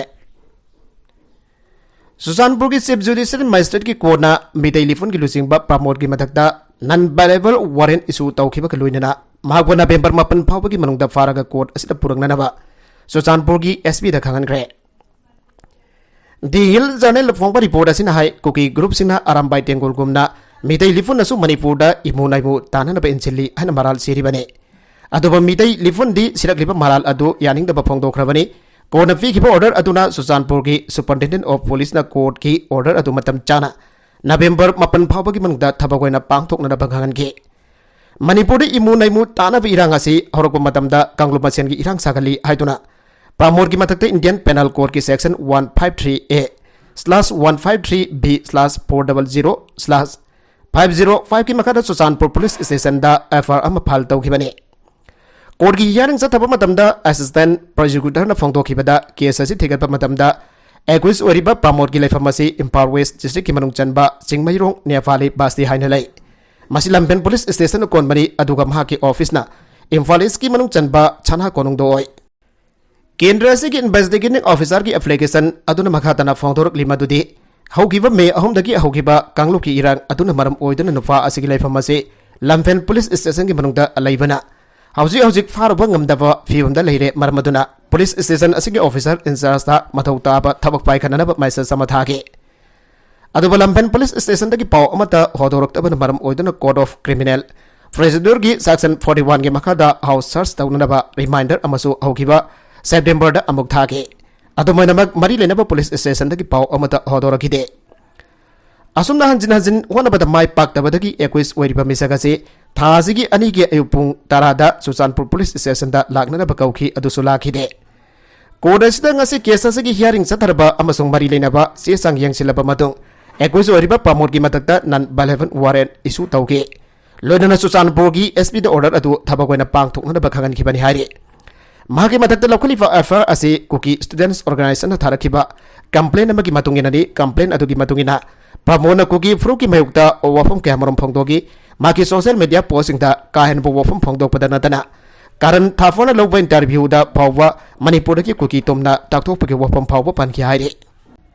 ꯆꯨꯔꯆꯥꯟꯄꯨꯔꯒꯤ Chief Judicial Magistrateꯀꯤ courtꯅ ꯃꯩꯇꯩ ꯂꯤꯐꯨꯟꯒꯤ ꯂꯨꯆꯤꯡꯕ ꯄ꯭ꯔꯃꯣꯗꯀꯤ ꯃꯊꯛꯇ non bailable warrant issue ꯇꯧꯈꯤꯕꯒ ꯂꯣꯏꯅꯅ ꯃꯍꯥꯛꯄꯨ November ꯃꯥꯄꯟ ꯐꯥꯎꯕꯒꯤ ꯃꯅꯨꯡꯗ ꯐꯥꯔꯒ court ꯑꯁꯤꯗ ꯄꯨꯔꯛꯅꯅꯕ ꯆꯨꯔꯆꯥꯟꯄꯨꯔꯒꯤ ꯑꯦꯁ ꯄꯤꯗ ꯈꯪꯍꯟꯈ꯭ꯔꯦ꯫ The Hill Journalꯗ ꯐꯣꯡꯕ report ꯑꯁꯤꯅ ꯍꯥꯏ, ꯀꯨꯀꯤ groupꯁꯤꯡꯅ ꯑꯔꯥꯝꯕꯥꯏ ꯇꯦꯡꯒꯣꯜꯒꯨꯝꯅ ꯃꯤꯇꯩ ꯂꯤꯐꯨꯟꯅꯁꯨ ꯃꯅꯤꯄꯨꯔꯗ ꯏꯃꯨ ꯅꯥꯏꯃꯨ ꯇꯥꯅꯅꯕ ꯏꯟꯁꯤꯜꯂꯤ ꯍꯥꯏꯅ ꯃꯔꯥꯜ ꯁꯤꯔꯤꯕꯅꯤ꯫ ꯑꯗꯨꯕꯨ ꯃꯤꯇꯩ ꯂꯤꯐꯨꯟꯗꯤ ꯁꯤꯔꯛꯂꯤꯕ ꯃꯔꯥꯜ ꯑꯗꯨ ꯌꯥꯅꯤꯡꯗꯕ ꯐꯣꯡꯗꯣꯛꯈ꯭ꯔꯕꯅꯤ꯫ Courtꯅ ꯄꯤꯈꯤꯕ order ꯑꯗꯨꯅ ꯆꯨꯔꯆꯥꯟꯄꯨꯔꯒꯤ Superintendent of Policeꯅ courtꯀꯤ order ꯑꯗꯨ ꯃꯇꯝ ꯆꯥꯅ November ꯃꯥꯄꯟ ꯐꯥꯎꯕꯒꯤ ꯃꯅꯨꯡꯗ ꯊꯕꯛ ꯑꯣꯏꯅ ꯄꯥꯡꯊꯣꯛꯅꯅꯕ ꯈꯪꯍꯟꯈꯤ꯫ ꯃꯅꯤꯄꯨꯔꯗ ꯏꯃꯨ ꯅꯩꯃꯨ ꯇꯥꯅꯕ ꯏꯔꯥꯡ ꯑꯁꯤ ꯍꯧꯔꯛꯄ ꯃꯇꯝꯗ ꯀꯥꯡꯂꯨꯞ ꯃꯁꯦꯟꯒꯤ ꯏꯔꯥꯡ ꯁꯥꯒꯠꯂꯤ ꯍꯥꯏꯗꯨꯅ ꯄ꯭ꯔꯃꯣꯗꯀꯤ ꯃꯊꯛꯇ Indian Penal Codeꯀꯤ section one five three A slash one five three B slash four double zero slash five zero fiveꯀꯤ ꯃꯈꯥꯗ ꯆꯨꯔꯆꯥꯟꯄꯨꯔ ꯄꯨꯂꯤꯁ ꯁ꯭ꯇꯦꯁꯟꯗ ꯑꯦꯐ ꯑꯥꯏ ꯑꯥꯔ ꯑꯃ file ꯇꯧꯈꯤꯕꯅꯤ꯫ Courtꯀꯤ hearing ꯆꯠꯊꯕ ꯃꯇꯝꯗ assistant prosecutorꯅ ꯐꯣꯡꯗꯣꯛꯈꯤꯕꯗ case ꯑꯁꯤ ꯊꯤꯒꯠꯄ ꯃꯇꯝꯗ accused ꯑꯣꯏꯔꯤꯕ ꯄ꯭ꯔꯃꯣꯗꯀꯤ ꯂꯩꯐꯝ ꯑꯁꯤ ꯏꯝꯐꯥꯜ ꯋꯦꯁ districtꯀꯤ ꯃꯅꯨꯡ ꯆꯟꯕ ꯆꯤꯡꯃꯩꯔꯣꯡ ꯅꯦꯄꯥꯂꯤ ꯕꯁꯇꯤ ꯍꯥꯏꯅ ꯂꯩ꯫ ꯃꯁꯤ ꯂꯝꯐꯦꯜ ꯄꯨꯂꯤꯁ ꯁ꯭ꯇꯦꯁꯟꯅ ꯀꯣꯟꯕꯅꯤ, ꯑꯗꯨꯒ ꯃꯍꯥꯛꯀꯤ officeꯅ ꯏꯝꯐꯥꯜ ꯏꯁꯀꯤ ꯃꯅꯨꯡ ꯆꯟꯕ ꯁꯅꯥ ꯀꯣꯅꯨꯡꯗ ꯑꯣꯏ꯫ ꯀꯦꯟꯗ꯭ꯔ ꯑꯁꯤꯒꯤ investigating officerꯒꯤ application ꯑꯗꯨꯅ ꯃꯈꯥ ꯇꯥꯅ ꯐꯣꯡꯗꯣꯔꯛꯂꯤ ꯃꯗꯨꯗꯤ ꯍꯧꯈꯤꯕ ꯃꯦ ꯑꯍꯨꯝꯗꯒꯤ ꯍꯧꯈꯤꯕ ꯀꯥꯡꯂꯨꯞꯀꯤ ꯏꯔꯥꯡ ꯑꯗꯨꯅ ꯃꯔꯝ ꯑꯣꯏꯗꯨꯅ ꯅꯨꯄꯥ ꯑꯁꯤꯒꯤ ꯂꯩꯐꯝ ꯑꯁꯤ ꯂꯝꯐꯦꯜ ꯄꯨꯂꯤꯁ ꯁ꯭ꯇꯦꯁꯟꯒꯤ ꯃꯅꯨꯡꯗ ꯂꯩꯕꯅ ꯍꯧꯖꯤꯛ ꯍꯧꯖꯤꯛ ꯐꯥꯔꯨꯕ ꯉꯝꯗꯕ ꯐꯤꯕꯝꯗ ꯂꯩꯔꯦ꯫ ꯃꯔꯝ ꯑꯗꯨꯅ ꯄꯨꯂꯤꯁ ꯁ꯭ꯇꯦꯁꯟ ꯑꯁꯤꯒꯤ ꯑꯣꯐꯤꯁꯔ ꯏꯟꯆꯥꯔꯖꯇ ꯃꯊꯧ ꯇꯥꯕ ꯊꯕꯛ ꯄꯥꯏꯈꯠꯅꯅꯕ ꯃꯦꯁꯦꯖ ꯑꯃ ꯊꯥꯈꯤ꯫ ꯑꯗꯨꯕꯨ ꯂꯝꯐꯦꯜ ꯄꯨꯂꯤꯁ ꯁ꯭ꯇꯦꯁꯟꯗꯒꯤ ꯄꯥꯎ ꯑꯃꯠꯇ ꯍꯣꯗꯣꯔꯛꯇꯕꯅ ꯃꯔꯝ ꯑꯣꯏꯗꯨꯅ ꯀꯣꯔꯠ ꯑꯣꯐ ꯀ꯭ꯔꯤꯃꯤꯅꯦꯜ ꯄ꯭ꯔꯣꯁꯤꯗ꯭ꯌꯨꯔꯒꯤ ꯁꯦꯛꯁꯟ ꯐꯣꯔꯇꯤ ꯋꯥꯟꯒꯤ ꯃꯈꯥꯗ ꯍꯥꯎꯁ ꯁꯔꯆ ꯇꯧꯅꯅꯕ ꯔꯤꯃꯥꯏꯟꯗꯔ ꯑꯃꯁꯨ ꯍꯧꯈꯤꯕ ꯁꯦꯞꯇꯦꯝꯕꯔꯗ ꯑꯃꯨꯛ ꯊꯥꯈꯤ꯫ ꯑꯗꯨꯃꯥꯏꯅꯃꯛ ꯃꯔꯤ ꯂꯩꯅꯕ ꯄꯨꯂꯤꯁ ꯁ꯭ꯇꯦꯁꯟꯗꯒꯤ ꯄꯥꯎ ꯑꯃꯠꯇ ꯍꯣꯗꯣꯔꯛꯈꯤꯗꯦ꯫ ꯑꯁꯨꯝꯅ ꯍꯟꯖꯤꯟ ꯍꯟꯖꯤꯟ ꯍꯣꯠꯅꯕꯗ ꯃꯥꯏ ꯄꯥꯛꯇꯕꯗꯒꯤ ꯑꯦꯀ꯭ꯌꯨꯁ ꯑꯣꯏꯔꯤꯕ ꯃꯤꯁꯛ ꯑꯁꯤ ꯊꯥ ꯑꯁꯤꯒꯤ ꯑꯅꯤꯒꯤ ꯑꯌꯨꯛ ꯄꯨꯡ ꯇꯔꯥꯗ ꯆꯨꯔꯆꯥꯟꯄꯨꯔ ꯄꯨꯂꯤꯁ ꯁ꯭ꯇꯦꯁꯟꯗ ꯂꯥꯛꯅꯅꯕ ꯀꯧꯈꯤ, ꯑꯗꯨꯁꯨ ꯂꯥꯛꯈꯤꯗꯦ꯫ ꯀꯣꯔꯠ ꯑꯁꯤꯗ ꯉꯁꯤ ꯀꯦꯁ ꯑꯁꯤꯒꯤ ꯍꯤꯌꯥꯔꯤꯡ ꯆꯠꯊꯔꯕ ꯑꯃꯁꯨꯡ ꯃꯔꯤ ꯂꯩꯅꯕ ꯆꯦ ꯆꯥꯡ ꯌꯦꯡꯁꯤꯜꯂꯕ ꯃꯇꯨꯡ, ꯑꯦꯀ꯭ꯌꯨꯁ ꯑꯣꯏꯔꯤꯕ ꯄ꯭ꯔꯃꯣꯗꯀꯤ ꯃꯊꯛꯇ ꯅꯟ ꯕꯥꯏꯂꯦꯕꯜ ꯋꯥꯔꯦꯟ ꯏꯁꯨ ꯇꯧꯈꯤ꯫ ꯂꯣꯏꯅꯅ ꯆꯨꯔꯆꯥꯟꯄꯨꯔꯒꯤ ꯑꯦꯁ ꯄꯤꯗ ꯑꯣꯔꯗꯔ ꯑꯗꯨ ꯊꯕꯛ ꯑꯣꯏꯅ ꯄꯥꯡꯊꯣꯛꯅꯅꯕ ꯈꯪꯍꯟꯈꯤꯕꯅꯤ ꯍꯥꯏꯔꯤ꯫ ꯃꯍꯥꯛꯀꯤ ꯃꯊꯛꯇ ꯂꯧꯈꯠꯂꯤꯕ ꯑꯦꯐ ꯑꯥꯏ ꯑꯥꯔ ꯑꯁꯤ ꯀꯨꯀꯤ ꯁ꯭ꯇꯨꯗꯦꯟꯠꯁ ꯑꯣꯔꯒꯅꯥꯏꯖꯦꯁꯟꯅ ꯊꯥꯔꯛꯈꯤꯕ ꯀꯝꯄ꯭ꯂꯦꯟ ꯑꯃꯒꯤ ꯃꯇꯨꯡ ꯏꯟꯅꯅꯤ꯫ ꯀꯝꯄ꯭ꯂꯦꯟ ꯑꯗꯨꯒꯤ ꯃꯇꯨꯡ ꯏꯟꯅ ꯄ꯭ꯔꯃꯣꯗꯅ ꯀꯨꯀꯤ ꯐꯨꯔꯨꯞꯀꯤ ꯃꯥꯌꯣꯛꯇ ꯋꯥꯐꯝ ꯀꯌꯥꯃꯔꯨꯝ ꯐꯣꯡꯗꯣꯛꯈꯤ꯫ ꯃꯍꯥꯛꯀꯤ ꯁꯣꯁꯤꯌꯦꯜ ꯃꯤꯗꯤꯌꯥ ꯄꯣꯁꯁꯤꯡꯗ ꯀꯥ ꯍꯦꯟꯕ ꯋꯥꯐꯝ ꯐꯣꯡꯗꯣꯛꯄꯗ ꯅꯠꯇꯅ ꯀꯥꯔꯟ ꯊꯥꯐꯣꯔꯅ ꯂꯧꯕ ꯏꯟꯇꯔꯚ꯭ꯌꯨꯗ ꯐꯥꯎꯕ ꯃꯅꯤꯄꯨꯔꯗꯒꯤ ꯀꯨꯀꯤ ꯇꯨꯝꯅ ꯇꯥꯛꯊꯣꯛꯄꯒꯤ ꯋꯥꯐꯝ ꯐꯥꯎꯕ ꯄꯟꯈꯤ ꯍꯥꯏꯔꯤ꯫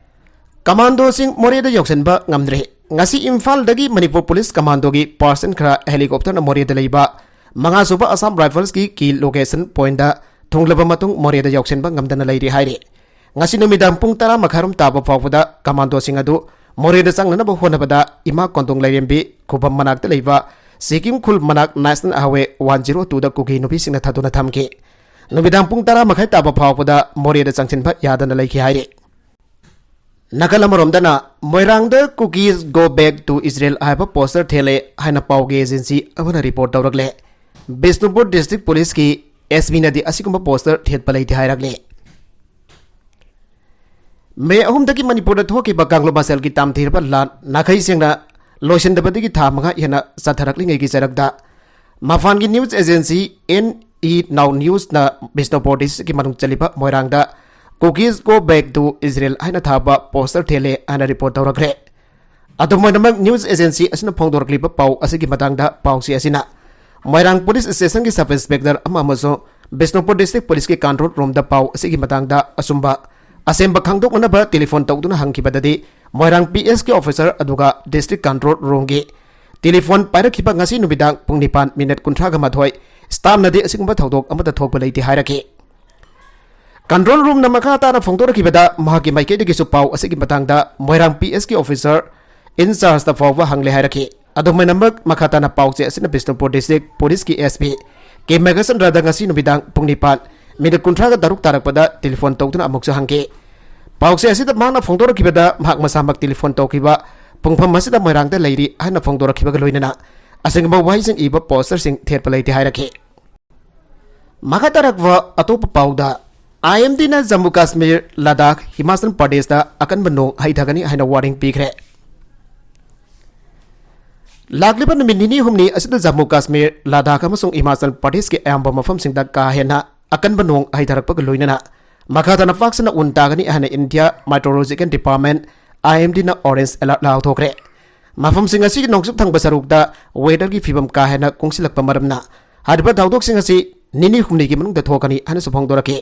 ꯀꯃꯥꯟꯗꯣꯁꯤꯡ ꯃꯣꯔꯦꯗ ꯌꯧꯁꯤꯟꯕ ꯉꯝꯗ꯭ꯔꯦ꯫ ꯉꯁꯤ ꯏꯝꯐꯥꯜꯗꯒꯤ ꯃꯅꯤꯄꯨꯔ ꯄꯨꯂꯤꯁ ꯀꯃꯥꯟꯗꯣꯒꯤ ꯄꯥꯔꯁꯟ ꯈꯔ ꯍꯦꯂꯤꯀꯣꯞꯇꯔꯅ ꯃꯣꯔꯦꯗ ꯂꯩꯕ ꯃꯉꯥꯁꯨꯕ ꯑꯁꯥꯝ ꯔꯥꯏꯐꯜꯁꯀꯤ ꯀꯤ ꯂꯣꯀꯦꯁꯟ ꯄꯣꯏꯟꯠꯇ ꯊꯨꯡꯂꯕ ꯃꯇꯨꯡ ꯃꯣꯔꯦꯗ ꯌꯧꯁꯤꯟꯕ ꯉꯝꯗꯅ ꯂꯩꯔꯤ ꯍꯥꯏꯔꯤ꯫ ꯉꯁꯤ ꯅꯨꯃꯤꯗꯥꯡ ꯄꯨꯡ ꯇꯔꯥ ꯃꯈꯥꯏꯔꯣꯝ ꯇꯥꯕ ꯐꯥꯎꯕꯗ ꯀꯃꯥꯟꯗꯣꯁꯤꯡ ꯑꯗꯨ ꯃꯣꯔꯦꯗ ꯆꯪꯅꯅꯕ ꯍꯣꯠꯅꯕꯗ ꯏꯃꯥ ꯀꯣꯟꯗꯣꯡ ꯂꯥꯏꯔꯦꯝꯕꯤ ꯈꯨꯕꯝ ꯃꯅꯥꯛꯇ ꯂꯩꯕ ꯁꯤꯀꯤꯝ ꯈꯨꯜ ꯃꯅꯥꯛ ꯅꯦꯁꯅꯦꯜ ꯍꯥꯏꯋꯦ ꯋꯥꯟ ꯖꯤꯔꯣ ꯇꯨꯗ ꯀꯨꯀꯤ ꯅꯨꯄꯤꯁꯤꯡꯅ ꯊꯥꯗꯨꯅ ꯊꯝꯈꯤ꯫ ꯅꯨꯃꯤꯗꯥꯡ ꯄꯨꯡ ꯇꯔꯥ ꯃꯈꯥꯏ ꯇꯥꯕ ꯐꯥꯎꯕꯗ ꯃꯣꯔꯦꯗ ꯆꯪꯁꯤꯟꯕ ꯌꯥꯗꯅ ꯂꯩꯈꯤ ꯍꯥꯏꯔꯤ꯫ ꯅꯥꯀꯜ ꯑꯃꯔꯣꯝꯗꯅ ꯃꯣꯏꯔꯥꯡꯗ "Kukis go back to Israel" ꯍꯥꯏꯕ ꯄꯣꯁꯇꯔ ꯊꯦꯠꯂꯦ ꯍꯥꯏꯅ ꯄꯥꯎꯒꯤ ꯑꯦꯖꯦꯟꯁꯤ ꯑꯃꯅ ꯔꯤꯄꯣꯔꯠ ꯇꯧꯔꯛꯂꯦ꯫ ꯕꯤꯁꯅꯨꯄꯨꯔ ꯗꯤꯁꯇ꯭ꯔꯤꯛ ꯄꯨꯂꯤꯁꯀꯤ ꯑꯦꯁ ꯄꯤꯅꯗꯤ ꯑꯁꯤꯒꯨꯝꯕ ꯄꯣꯁꯇꯔ ꯊꯦꯠꯄ ꯂꯩꯇꯦ ꯍꯥꯏꯔꯛꯂꯦ꯫ ꯃꯦ ꯑꯍꯨꯝꯗꯒꯤ ꯃꯅꯤꯄꯨꯔꯗ ꯊꯣꯛꯈꯤꯕ ꯀꯥꯡꯂꯨꯞ ꯃꯁꯦꯜꯒꯤ ꯇꯝꯊꯤꯔꯕ ꯂꯥꯟ ꯅꯥꯈꯩ ꯁꯦꯡꯅ ꯂꯣꯏꯁꯤꯟꯗꯕꯗꯒꯤ ꯊꯥ ꯃꯉꯥ ꯍꯦꯟꯅ ꯆꯠꯊꯔꯛꯂꯤꯉꯩꯒꯤ ꯆꯔꯛꯇ ꯃꯄꯥꯟꯒꯤ ꯅ꯭ꯌꯨꯁ ꯑꯦꯖꯦꯟꯁꯤ ꯑꯦꯟ ꯏ ꯅꯥꯎ ꯅ꯭ꯌꯨꯁꯅ ꯕꯤꯁꯅꯨꯄꯨꯔ ꯗꯤꯁꯇ꯭ꯔꯤꯛꯀꯤ ꯃꯅꯨꯡ ꯆꯜꯂꯤꯕ ꯃꯣꯏꯔꯥꯡꯗ "Kukis go back to Israel" ꯍꯥꯏꯅ ꯊꯥꯕ ꯄꯣꯁꯇꯔ ꯊꯦꯠꯂꯦ ꯍꯥꯏꯅ ꯔꯤꯄꯣꯔꯠ ꯇꯧꯔꯛꯈ꯭ꯔꯦ꯫ ꯑꯗꯨꯝ ꯑꯣꯏꯅꯃꯛ ꯅ꯭ꯌꯨꯁ ꯑꯦꯖꯦꯟꯁꯤ ꯑꯁꯤꯅ ꯐꯣꯡꯗꯣꯔꯛꯂꯤꯕ ꯄꯥꯎ ꯑꯁꯤꯒꯤ ꯃꯇꯥꯡꯗ ꯄꯥꯎꯆꯦ ꯑꯁꯤꯅ ꯃꯣꯏꯔꯥꯡ ꯄꯨꯂꯤꯁ ꯁ꯭ꯇꯦꯁꯟꯒꯤ ꯁꯕ ꯏꯟꯁꯄꯦꯛꯇꯔ ꯑꯃ ꯑꯃꯁꯨꯡ ꯕꯤꯁꯅꯨꯄꯨꯔ ꯗꯤꯁꯇ꯭ꯔꯤꯛ ꯄꯨꯂꯤꯁꯀꯤ ꯀꯟꯇ꯭ꯔꯣꯜ ꯔꯨꯝꯗ ꯄꯥꯎ ꯑꯁꯤꯒꯤ ꯃꯇꯥꯡꯗ ꯑꯆꯨꯝꯕ ꯑꯁꯦꯡꯕ ꯈꯪꯗꯣꯛꯅꯅꯕ ꯇꯦꯂꯤꯐꯣꯟ ꯇꯧꯗꯨꯅ ꯍꯪꯈꯤꯕꯗꯗꯤ, ꯃꯣꯏꯔꯥꯡ ꯄꯤ ꯑꯦꯁꯀꯤ ꯑꯣꯐꯤꯁꯔ ꯑꯗꯨꯒ ꯗꯤꯁꯇ꯭ꯔꯤꯛ ꯀꯟꯇ꯭ꯔꯣꯜ ꯔꯨꯝꯒꯤ ꯇꯦꯂꯤꯐꯣꯟ ꯄꯥꯏꯔꯛꯈꯤꯕ ꯉꯁꯤ ꯅꯨꯃꯤꯗꯥꯡ ꯄꯨꯡ ꯅꯤꯄꯥꯟ ꯃꯤꯅꯤꯠ ꯀꯨꯟꯊ꯭ꯔꯥꯒ ꯃꯥꯊꯣꯏ, ꯁ꯭ꯇꯥꯐꯅꯗꯤ ꯑꯁꯤꯒꯨꯝꯕ ꯊꯧꯗꯣꯛ ꯑꯃꯠꯇ ꯊꯣꯛꯄ ꯂꯩꯇꯦ ꯍꯥꯏꯔꯛꯈꯤ꯫ ꯀꯟꯇ꯭ꯔꯣꯜ ꯔꯨꯝꯅ ꯃꯈꯥ ꯇꯥꯅ ꯐꯣꯡꯗꯣꯔꯛꯈꯤꯕꯗ, ꯃꯍꯥꯛꯀꯤ ꯃꯥꯏꯀꯩꯗꯒꯤꯁꯨ ꯄꯥꯎ ꯑꯁꯤꯒꯤ ꯃꯇꯥꯡꯗ ꯃꯣꯏꯔꯥꯡ ꯄꯤ ꯑꯦꯁꯀꯤ ꯑꯣꯐꯤꯁꯔ ꯏꯟꯆꯥꯔꯖꯇ ꯐꯥꯎꯕ ꯍꯪꯂꯦ ꯍꯥꯏꯔꯛꯈꯤ꯫ ꯑꯗꯨꯃꯥꯏꯅꯃꯛ ꯃꯈꯥ ꯇꯥꯅ ꯄꯥꯎꯆꯦ ꯑꯁꯤꯅ ꯕꯤꯁꯅꯨꯄꯨꯔ ꯗꯤꯁꯇ꯭ꯔꯤꯛ ꯄꯨꯂꯤꯁꯀꯤ ꯑꯦꯁ ꯄꯤ ꯀꯦ ꯃꯦꯘꯆꯟꯗ꯭ꯔꯗ ꯉꯁꯤ ꯅꯨꯃꯤꯗꯥꯡ ꯄꯨꯡ ꯅꯤꯄꯥꯟ ꯃꯤꯅꯤꯠ ꯀꯨꯟꯊ꯭ꯔꯥꯒ ꯇꯔꯨꯛ ꯇꯥꯔꯛꯄꯗ ꯇꯦꯂꯤꯐꯣꯟ ꯇꯧꯗꯨꯅ ꯑꯃꯨꯛꯁꯨ ꯍꯪꯈꯤ꯫ ꯄꯥꯎꯆꯦ ꯑꯁꯤꯗ ꯃꯍꯥꯛꯅ ꯐꯣꯡꯗꯣꯔꯛꯈꯤꯕꯗ, ꯃꯍꯥꯛ ꯃꯁꯥꯃꯛ ꯇꯦꯂꯤꯐꯣꯟ ꯇꯧꯈꯤꯕ ꯄꯨꯡꯐꯝ ꯑꯁꯤꯗ ꯃꯣꯏꯔꯥꯡꯗ ꯂꯩꯔꯤ ꯍꯥꯏꯅ ꯐꯣꯡꯗꯣꯔꯛꯈꯤꯕꯒ ꯂꯣꯏꯅꯅ ꯑꯁꯤꯒꯨꯝꯕ ꯋꯥꯍꯩꯁꯤꯡ ꯏꯕ ꯄꯣꯁꯇꯔꯁꯤꯡ ꯊꯦꯠꯄ ꯂꯩꯇꯦ ꯍꯥꯏꯔꯛꯈꯤ꯫ ꯃꯈꯥ ꯇꯥꯔꯛꯄ ꯑꯇꯣꯞꯄ ꯄꯥꯎꯗ, ꯑꯥꯏ ꯑꯦꯝ ꯗꯤꯅ ꯖꯝꯃꯨ ꯀꯥꯁꯃꯤꯔ, ꯂꯗꯥꯈ, ꯍꯤꯃꯥꯆꯜ ꯄ꯭ꯔꯗꯦꯁꯇ ꯑꯀꯟꯕ ꯅꯣꯡ ꯍꯩꯊꯒꯅꯤ ꯍꯥꯏꯅ ꯋꯥꯔꯅꯤꯡ ꯄꯤꯈ꯭ꯔꯦ꯫ ꯂꯥꯛꯂꯤꯕ ꯅꯨꯃꯤꯠ ꯅꯤꯅꯤ ꯍꯨꯝꯅꯤ ꯑꯁꯤꯗ ꯖꯝꯃꯨ ꯀꯥꯁꯃꯤꯔ, ꯂꯗꯥꯈ ꯑꯃꯁꯨꯡ ꯍꯤꯃꯥꯆꯜ ꯄ꯭ꯔꯗꯦꯁꯀꯤ ꯑꯌꯥꯝꯕ ꯃꯐꯝꯁꯤꯡꯗ ꯀꯥ ꯍꯦꯟꯅ ꯑꯀꯟꯕ ꯅꯣꯡ ꯍꯩꯊꯔꯛꯄꯒ ꯂꯣꯏꯅꯅ ꯃꯈꯥ ꯇꯥꯅ ꯄꯥꯛ ꯁꯟꯅ ꯎꯟ ꯇꯥꯒꯅꯤ ꯍꯥꯏꯅ ꯏꯟꯗꯤꯌꯥ ꯃꯥꯏꯇ꯭ꯔꯣꯂꯣꯖꯤꯀꯦꯜ ꯗꯤꯄꯥꯔꯠꯃꯦꯟ, ꯑꯥꯏ ꯑꯦꯝ ꯗꯤꯅ ꯑꯣꯔꯦꯟꯖ ꯑꯦꯂꯔꯠ ꯂꯥꯎꯊꯣꯛꯈ꯭ꯔꯦ꯫ ꯃꯐꯝꯁꯤꯡ ꯑꯁꯤꯒꯤ ꯅꯣꯡꯆꯨꯞ ꯊꯪꯕ ꯁꯔꯨꯛꯇ ꯋꯦꯗꯔꯒꯤ ꯐꯤꯕꯝ ꯀꯥ ꯍꯦꯟꯅ ꯀꯨꯡꯁꯤꯜꯂꯛꯄ ꯃꯔꯝꯅ ꯍꯥꯏꯔꯤꯕ ꯊꯧꯗꯣꯛꯁꯤꯡ ꯑꯁꯤ ꯅꯤꯅꯤ ꯍꯨꯝꯅꯤꯒꯤ ꯃꯅꯨꯡꯗ ꯊꯣꯛꯀꯅꯤ ꯍꯥꯏꯅꯁꯨ ꯐꯣꯡꯗꯣꯔꯛꯈꯤ꯫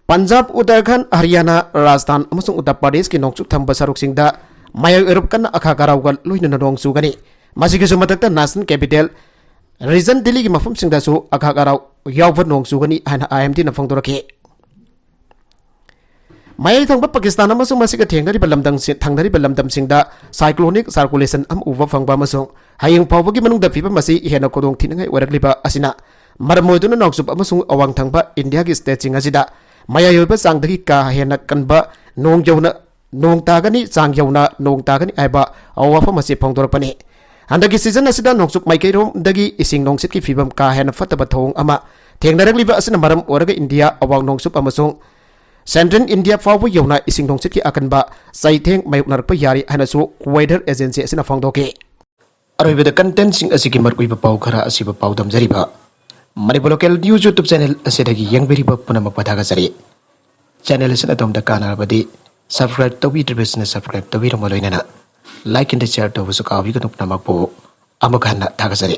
ꯄꯟꯖꯥꯕ, ꯎꯠꯇꯔꯈꯟꯗ, ꯍꯔꯤꯌꯥꯅꯥ, ꯔꯥꯖꯁꯊꯥꯟ ꯑꯃꯁꯨꯡ ꯎꯠꯇꯔ ꯄ꯭ꯔꯗꯦꯁꯀꯤ ꯅꯣꯡꯆꯨꯞ ꯊꯪꯕ ꯁꯔꯨꯛꯁꯤꯡꯗ ꯃꯌꯥꯏ ꯑꯣꯏꯔꯞ ꯀꯟꯅ ꯑꯈꯥꯛ ꯑꯔꯥꯎꯒ ꯂꯣꯏꯅꯅ ꯅꯣꯡ ꯆꯨꯒꯅꯤ꯫ ꯃꯁꯤꯒꯤꯁꯨ ꯃꯊꯛꯇ ꯅꯦꯁꯅꯦꯜ ꯀꯦꯄꯤꯇꯦꯜ ꯔꯤꯖꯟ ꯗꯤꯜꯂꯤꯒꯤ ꯃꯐꯝꯁꯤꯡꯗꯁꯨ ꯑꯈꯥꯛ ꯑꯔꯥꯎ ꯌꯥꯎꯕ ꯅꯣꯡ ꯆꯨꯒꯅꯤ ꯍꯥꯏꯅ ꯑꯥꯏ ꯑꯦꯝ ꯗꯤꯅ ꯐꯣꯡꯗꯣꯔꯛꯈꯤ꯫ ꯃꯌꯥꯏ ꯊꯪꯕ ꯄꯥꯀꯤꯁꯇꯥꯟ ꯑꯃꯁꯨꯡ ꯃꯁꯤꯒ ꯊꯦꯡꯅꯔꯤꯕ ꯂꯝꯗꯝꯁꯤ-, ꯊꯪꯅꯔꯤꯕ ꯂꯝꯗꯝꯁꯤꯡꯗ ꯁꯥꯏꯀ꯭ꯂꯣꯅꯤꯛ ꯁꯥꯔꯀꯨꯂꯦꯁꯟ ꯑꯃ ꯎꯕ ꯐꯪꯕ ꯑꯃꯁꯨꯡ ꯍꯌꯦꯡ ꯐꯥꯎꯕꯒꯤ ꯃꯅꯨꯡꯗ ꯐꯤꯕꯝ ꯑꯁꯤ ꯍꯦꯟꯅ ꯈꯨꯗꯣꯡ ꯊꯤꯅꯤꯡꯉꯥꯏ ꯑꯣꯏꯔꯛꯂꯤꯕ ꯑꯁꯤꯅ ꯃꯔꯝ ꯑꯣꯏꯗꯨꯅ ꯅꯣꯡꯆꯨꯞ ꯑꯃꯁꯨꯡ ꯑꯋꯥꯡ ꯊꯪꯕ ꯏꯟꯗꯤꯌꯥꯒꯤ ꯁ꯭ꯇꯦꯠꯁꯤꯡ ꯑꯁꯤꯗ ꯃꯌꯥꯏ ꯑꯣꯏꯕ ꯆꯥꯡꯗꯒꯤ ꯀꯥ ꯍꯦꯟꯅ ꯀꯟꯕ ꯅꯣꯡ ꯌꯧꯅ, ꯅꯣꯡ ꯇꯥꯒꯅꯤ, ꯆꯥꯡ ꯌꯧꯅ ꯅꯣꯡ ꯇꯥꯒꯅꯤ ꯍꯥꯏꯕ ꯋꯥꯐꯝ ꯑꯁꯤ ꯐꯣꯡꯗꯣꯔꯛꯄꯅꯤ꯫ ꯍꯟꯗꯛꯀꯤ ꯁꯤꯖꯟ ꯑꯁꯤꯗ ꯅꯣꯡꯆꯨꯞ ꯃꯥꯏꯀꯩꯔꯣꯝꯗꯒꯤ ꯏꯁꯤꯡ ꯅꯨꯡꯁꯤꯠꯀꯤ ꯐꯤꯕꯝ ꯀꯥ ꯍꯦꯟꯅ ꯐꯠꯇꯕ ꯊꯧꯑꯣꯡ ꯑꯃ ꯊꯦꯡꯅꯔꯛꯂꯤꯕ ꯑꯁꯤꯅ ꯃꯔꯝ ꯑꯣꯏꯔꯒ ꯏꯟꯗꯤꯌꯥ ꯑꯋꯥꯡ ꯅꯣꯡꯆꯨꯞ ꯑꯃꯁꯨꯡ ꯁꯦꯟꯇ꯭ꯔꯦꯜ ꯏꯟꯗꯤꯌꯥ ꯐꯥꯎꯕ ꯌꯧꯅ ꯏꯁꯤꯡ ꯅꯨꯡꯁꯤꯠꯀꯤ ꯑꯀꯟꯕ ꯆꯩꯊꯦꯡ ꯃꯥꯌꯣꯛꯅꯔꯛꯄ ꯌꯥꯔꯤ ꯍꯥꯏꯅꯁꯨ ꯋꯦꯗꯔ ꯑꯦꯖꯦꯟꯁꯤ ꯑꯁꯤꯅ ꯐꯣꯡꯗꯣꯛꯈꯤ꯫ ꯑꯔꯣꯏꯕꯗ ꯀꯟꯇꯦꯟꯁꯤꯡ ꯑꯁꯤꯒꯤ ꯃꯔꯨꯑꯣꯏꯕ ꯄꯥꯎ ꯈꯔ ꯑꯁꯤꯕꯨ ꯄꯥꯎꯗꯝꯖꯔꯤꯕ Manipur local news YouTube channel ꯑꯁꯤꯗꯒꯤ ꯌꯦꯡꯕꯤꯔꯤꯕ ꯄꯨꯝꯅꯃꯛꯄꯨ ꯊꯥꯒꯠꯆꯔꯤ꯫ ꯆꯦꯅꯦꯜ ꯑꯁꯤꯅ ꯑꯗꯣꯝꯗ ꯀꯥꯟꯅꯔꯕꯗꯤ ꯁꯕꯁꯀ꯭ꯔꯥꯏꯕ ꯇꯧꯕꯤꯗ꯭ꯔꯤꯕꯁꯤꯡꯅ ꯁꯕꯁꯀ꯭ꯔꯥꯏꯕ ꯇꯧꯕꯤꯔꯝꯕ ꯂꯣꯏꯅꯅ ꯂꯥꯏꯛ ꯑꯃꯗꯤ ꯁꯤꯌꯔ ꯇꯧꯕꯁꯨ ꯀꯥꯎꯕꯤꯒꯅꯨ꯫ ꯄꯨꯝꯅꯃꯛꯄꯨ ꯑꯃꯨꯛ ꯍꯟꯅ ꯊꯥꯒꯠꯆꯔꯤ꯫